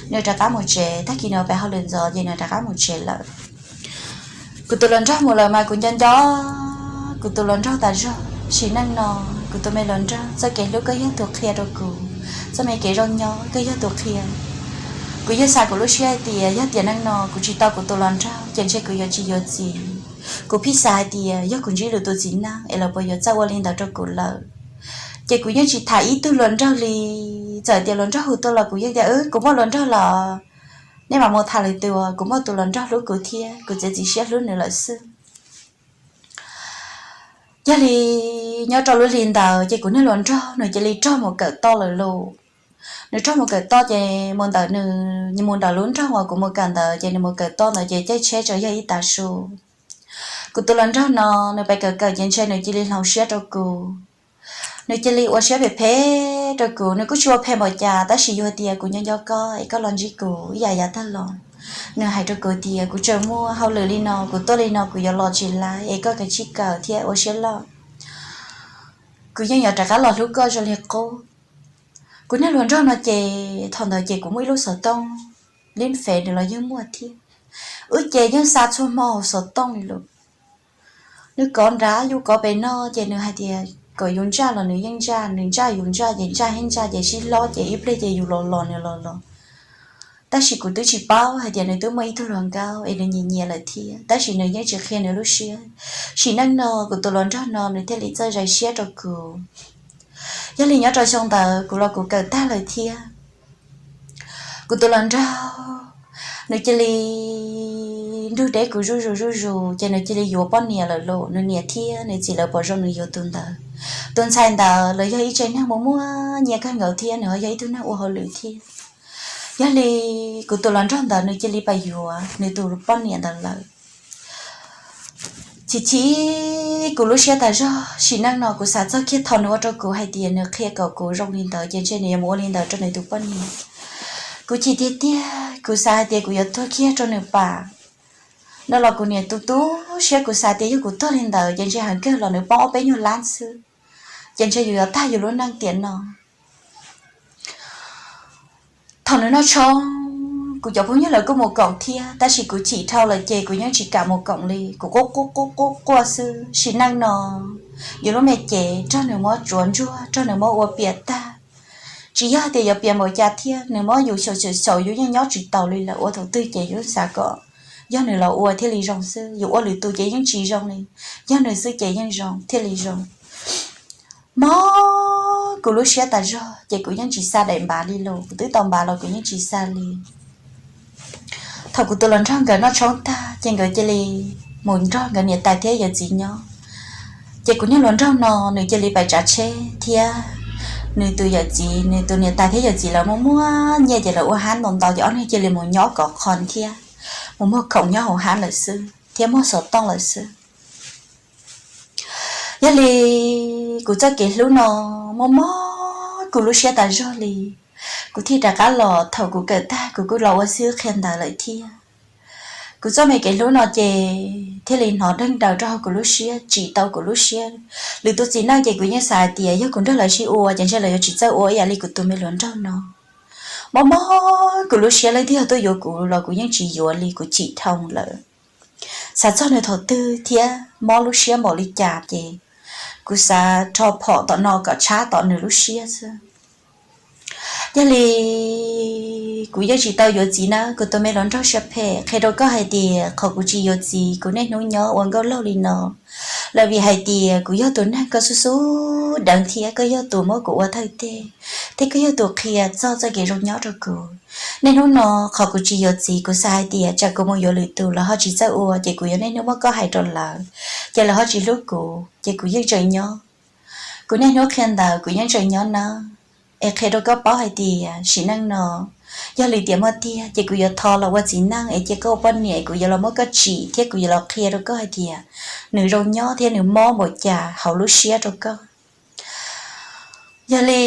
nws rov qab mus tsev, tag kis nws pem hauj lwm ntxov ces nws rov qab mus tsev lawm. Kuv tus hluas nraug mus lawm mas kuv nco nco kuv tus hluas nraug tas zog. Sim neej no kuv tus me hluas nraug, txoj kev hlub koj yog tus qhia rau kuv, txoj me kev zoo nyob koj yog tus qhia. Kuv yeej xav kuv lub siab hais tias yog tiam neej no kuv tsis tau kuv tus hluas nraug ces ntshe kuv yuav tsis yuav txiv. Kuv pheej xav hais tias yog kuv ntsib lwm tus txiv neej es lawv puas yuav txawj ua li ntawd rau kuv lawm. Ces kuv yeej tsis tham ib tug hluas nraug li. Txawm tias hluas nraug hu tuaj los kuv yeej tias, kuv muaj hluas nraug lawm, nej mam mus tham lwm tus, kuv muaj tus hluas nraug hlub kuv thiab kuv txiav txim siab hlub nws lawm xwb. Yog li nyob rau lub hli ntawd ces kuv niag hluas nraug nws cia li raug mus kawm toj lawm lauj. Nws raug mus kawm toj ces mus ntawm nws mus ntawm lub nroog uas kuv mus kawm ntawd ces nws mus kawm toj ntawd ces caij tsheb tsuas yog ib tav su. Kuv tus hluas nraug no nws pem kawm kawm ces ntshe nws cia li hloov siab rau kuv. Nws cia li ua siab phem phem rau kuv, nws kuj tsis ua phem npaum cas tab sis yog tias kuv nyob nco koj es koj los ntsib kuv ib yam yav tag los. Nws hais rau kuv tias kuv tseem muaj hauj lwm li no, kuv tuaj li no kuv yuav los tsis laiv es koj kav tsij kawm thiab ua siab loj. Kuv yeej yuav rov qab los hlub koj zoo li qub. Kuv niag hluas nraug no ces thaum ntawd ces kuv muaj ib lub xov tooj li fev nws los yeej muaj thiab. Wb ces yeej xa txhua hmo hauv xov tooj li lawm. Nws kov nrad yus kov pem no ces nws hais tias kom yus ntsaj los nws yeej ntsaj, nws ntsaj yus ntsaj ces ntsaj heev ntsaj ces sib hlob ces ib pliag ces yus los los nws los los. Tab sis kuv twb tsis paub hais tias nws twb muaj ib tug hluas nkauj es nws nyiam nyiam lawm thiab, tab sis nws yeej tsis qhia nws lub siab. Sim neej no kuv tus hluas nraug no nws thiaj li txawj zais siab rau kuv. Yog li nyob rau xyoo ntawd kuv los kuv kawm tag lawm thiab. Kuv tus hluas nraug nws cia li nrug deb kuv zuj zus zuj zus ces nws cia li yuav poj niam lawm lauj. Nws niam thiab nws txiv lawv pom zoo nws yuav tus ntawd. Tus ntxhais ntawd los yog ib tsev neeg muaj muaj nyiaj kawg nkaus thiab nws ho yog ib tug neeg ua hauj lwm thiab. Yog li kuv tus hluas nraug ntawd nws cia li pab yuav nws tus poj niam ntawd lawm. Chim chim kuv lub siab tas zog, sim neej no kuv xav txog kiag thaum nws ua rau kuv hais tias nws qhia kom kuv zoo li ntawd ces ntshe nws yuav mus ua li ntawd rau nws tus poj niam. Kuv chim tiag tiag, kuv xav hais tias kuv yuav tuag kiag rau nws pam. No los kuv niam tu tu siab, kuv xav tias yog kuv tuag li ntawd ces ntshe heev kawg los nws poob ob peb nyuag lab xwb, ces ntshe yus yuav tag yus lub neej tiam no. Thaum nws noj tshoob, kuv cov phooj ywg lawv kuj mus koom thiab, tab sis kuv chim dhau lawm ces kuv yeej tsis kam mus koom li, kuv quaj quaj quaj quaj xwb. Sim neej no yus lub me cev raug nws muab tsuav ntsuag, raug nws muab ua piam tag. Tsis yog tias yuav piam npaum cas thiab, nws muab yus xyaum xyaum xyaum yus yeej nyob tsis taus li lawm, ua thaum twg ces yus xav kom yog nws los ua thiaj li zoo xwb, yus ua lwm tus ces yeej tsis zoo li, yog nws xwb ces yeej zoo thiaj li zoo. Mob kuv lub siab tas zog ces kuv yeej tsis xa daim npav li los, kuv twb tau npav los kuv yeej tsis xa li. Thaum kuv tus hluas nraug nkawd noj tshoob tag ces nkawd cia li mus nrog nkawd niam tais thiab yawm txiv nyob. Ces kuv niag hluas nraug no nws cia li pais tsav tsheb thiab nws tus yawm txiv, nws tus niam tais thiab yawm txiv lawv muaj muaj nyiaj ces lawv ua hab ntau ntau ces ob niag cia li mus nyob kov qho thiab mus muag khoom nyob hauv hab lawm xwb thiab muag xov tooj lawm xwb. Yog li kuv txoj kev hlub no mob mob kuv lub siab tas zog li. Kuv thiaj rov qab los, thaum kuv kawm tag kuv kuj los ua xib hwb qhia ntawv lawm thiab. Kuv txoj me kev hlub no ces thiaj li hnov deeg daws rau hauv kuv lub siab, tsim tau kuv lub siab. Lwm tus txiv neej ces kuv yeej xav hais tias yog kuv nrog lawv sib ua ces ntshe lawv yuav tsis txawj ua ib yam li kuv tus me hluas nraug no. Mob mob kuv lub siab, leej twg yog tuaj yuav kuv los kuv yeej tsis yuav li, kuv chim dhau lawm. Xav txog nws thaum twg thiab mob lub siab npaum li cas ces kuv xav rho phom tom no kom tshab tom nws lub siab xwb. Yog li kuv yeej tsis tau yuav txiv nawb, kuv tus me hluas nraug siab phem. Qhia rau koj hais tias qhov kuv tsis yuav txiv, kuv niaj hnub nyob ua nkauj laug li no lawm vim hais tias kuv yog tus neeg koj xub xub deev thiab koj yog tus muab kuv ua thawj teg, thiab koj yog tus qhia txog txoj kev zoo nyob rau kuv. Niaj hnub no qhov kuv tsis yuav txiv, kuv xav hais tias tsam kuv mus yuav lwm tus lawv ho tsis txawj ua ces kuv yuav niaj hnub muab koj hais rau lawv, ces lawv ho tsis hlub kuv ces kuv yeej tseem nyob. Kuv niaj hnub qhia ntawd kuv yeej tseem nyob nawb. Es qhia rau koj paub hais tias sim neej no yog li tias muaj tiag ces kuv yuav thov los ua txiv neej es cia koj ua poj niam, es kuv yuav los muab koj tsim thiab kuv yuav los qhia rau koj hais tias nws zoo nyob thiab nws mob npaum cas hauv lub siab rau koj. Yog li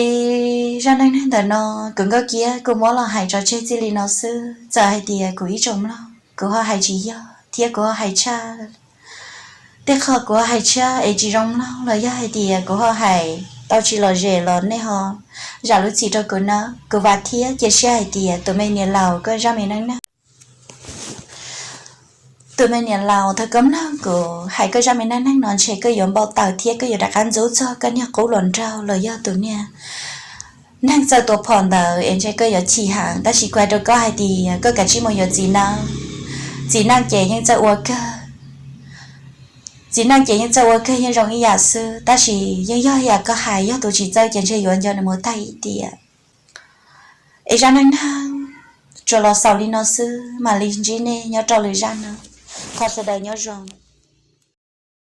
zaj neej neeg ntawm no kuv Nkauj Kiab kuv muab los hais tso tseg txij li no xwb. Txawm hais tias kuv ib tsoom mloog kuv ho hais tsis yog thiab kuv ho hais tshaj, tej qho kuv ho hais tshaj es tsis zoo mloog los yog hais tias kuv ho hais tau tsis lom zem los nej ho zam lub txim rau kuv nawb. Kuv vam thiab cia siab hais tias tus me niam laus koj zaj me neej neeg tus me niam laus, thaum koj mloog kuv hais koj zaj me neej neeg no ntshe koj yuav npau taws thiab koj yuav rov qab ntxub txog koj niag qub hluas nraug los yog tus niag neeg txawj tua phom ntawd es ntshe koj yuav chim heev. Tab sis kuv hais rau koj hais tias koj kav tsij mus yuav txiv nawb. Txiv neej ces yeej txawj ua kawg, txiv neej ces yeej txawj ua kawg, yeej zoo ib yam xwb, tab sis yeej yog yam koj hais, yog tus tsis txawj ces ntshe yuav nco nws mus tag ib tiam. Es zaj neej neeg tsuas los xaus li no xwb, mam li ntsib nej nyob rau lwm zaj no. Thov sawv daws nyob zoo.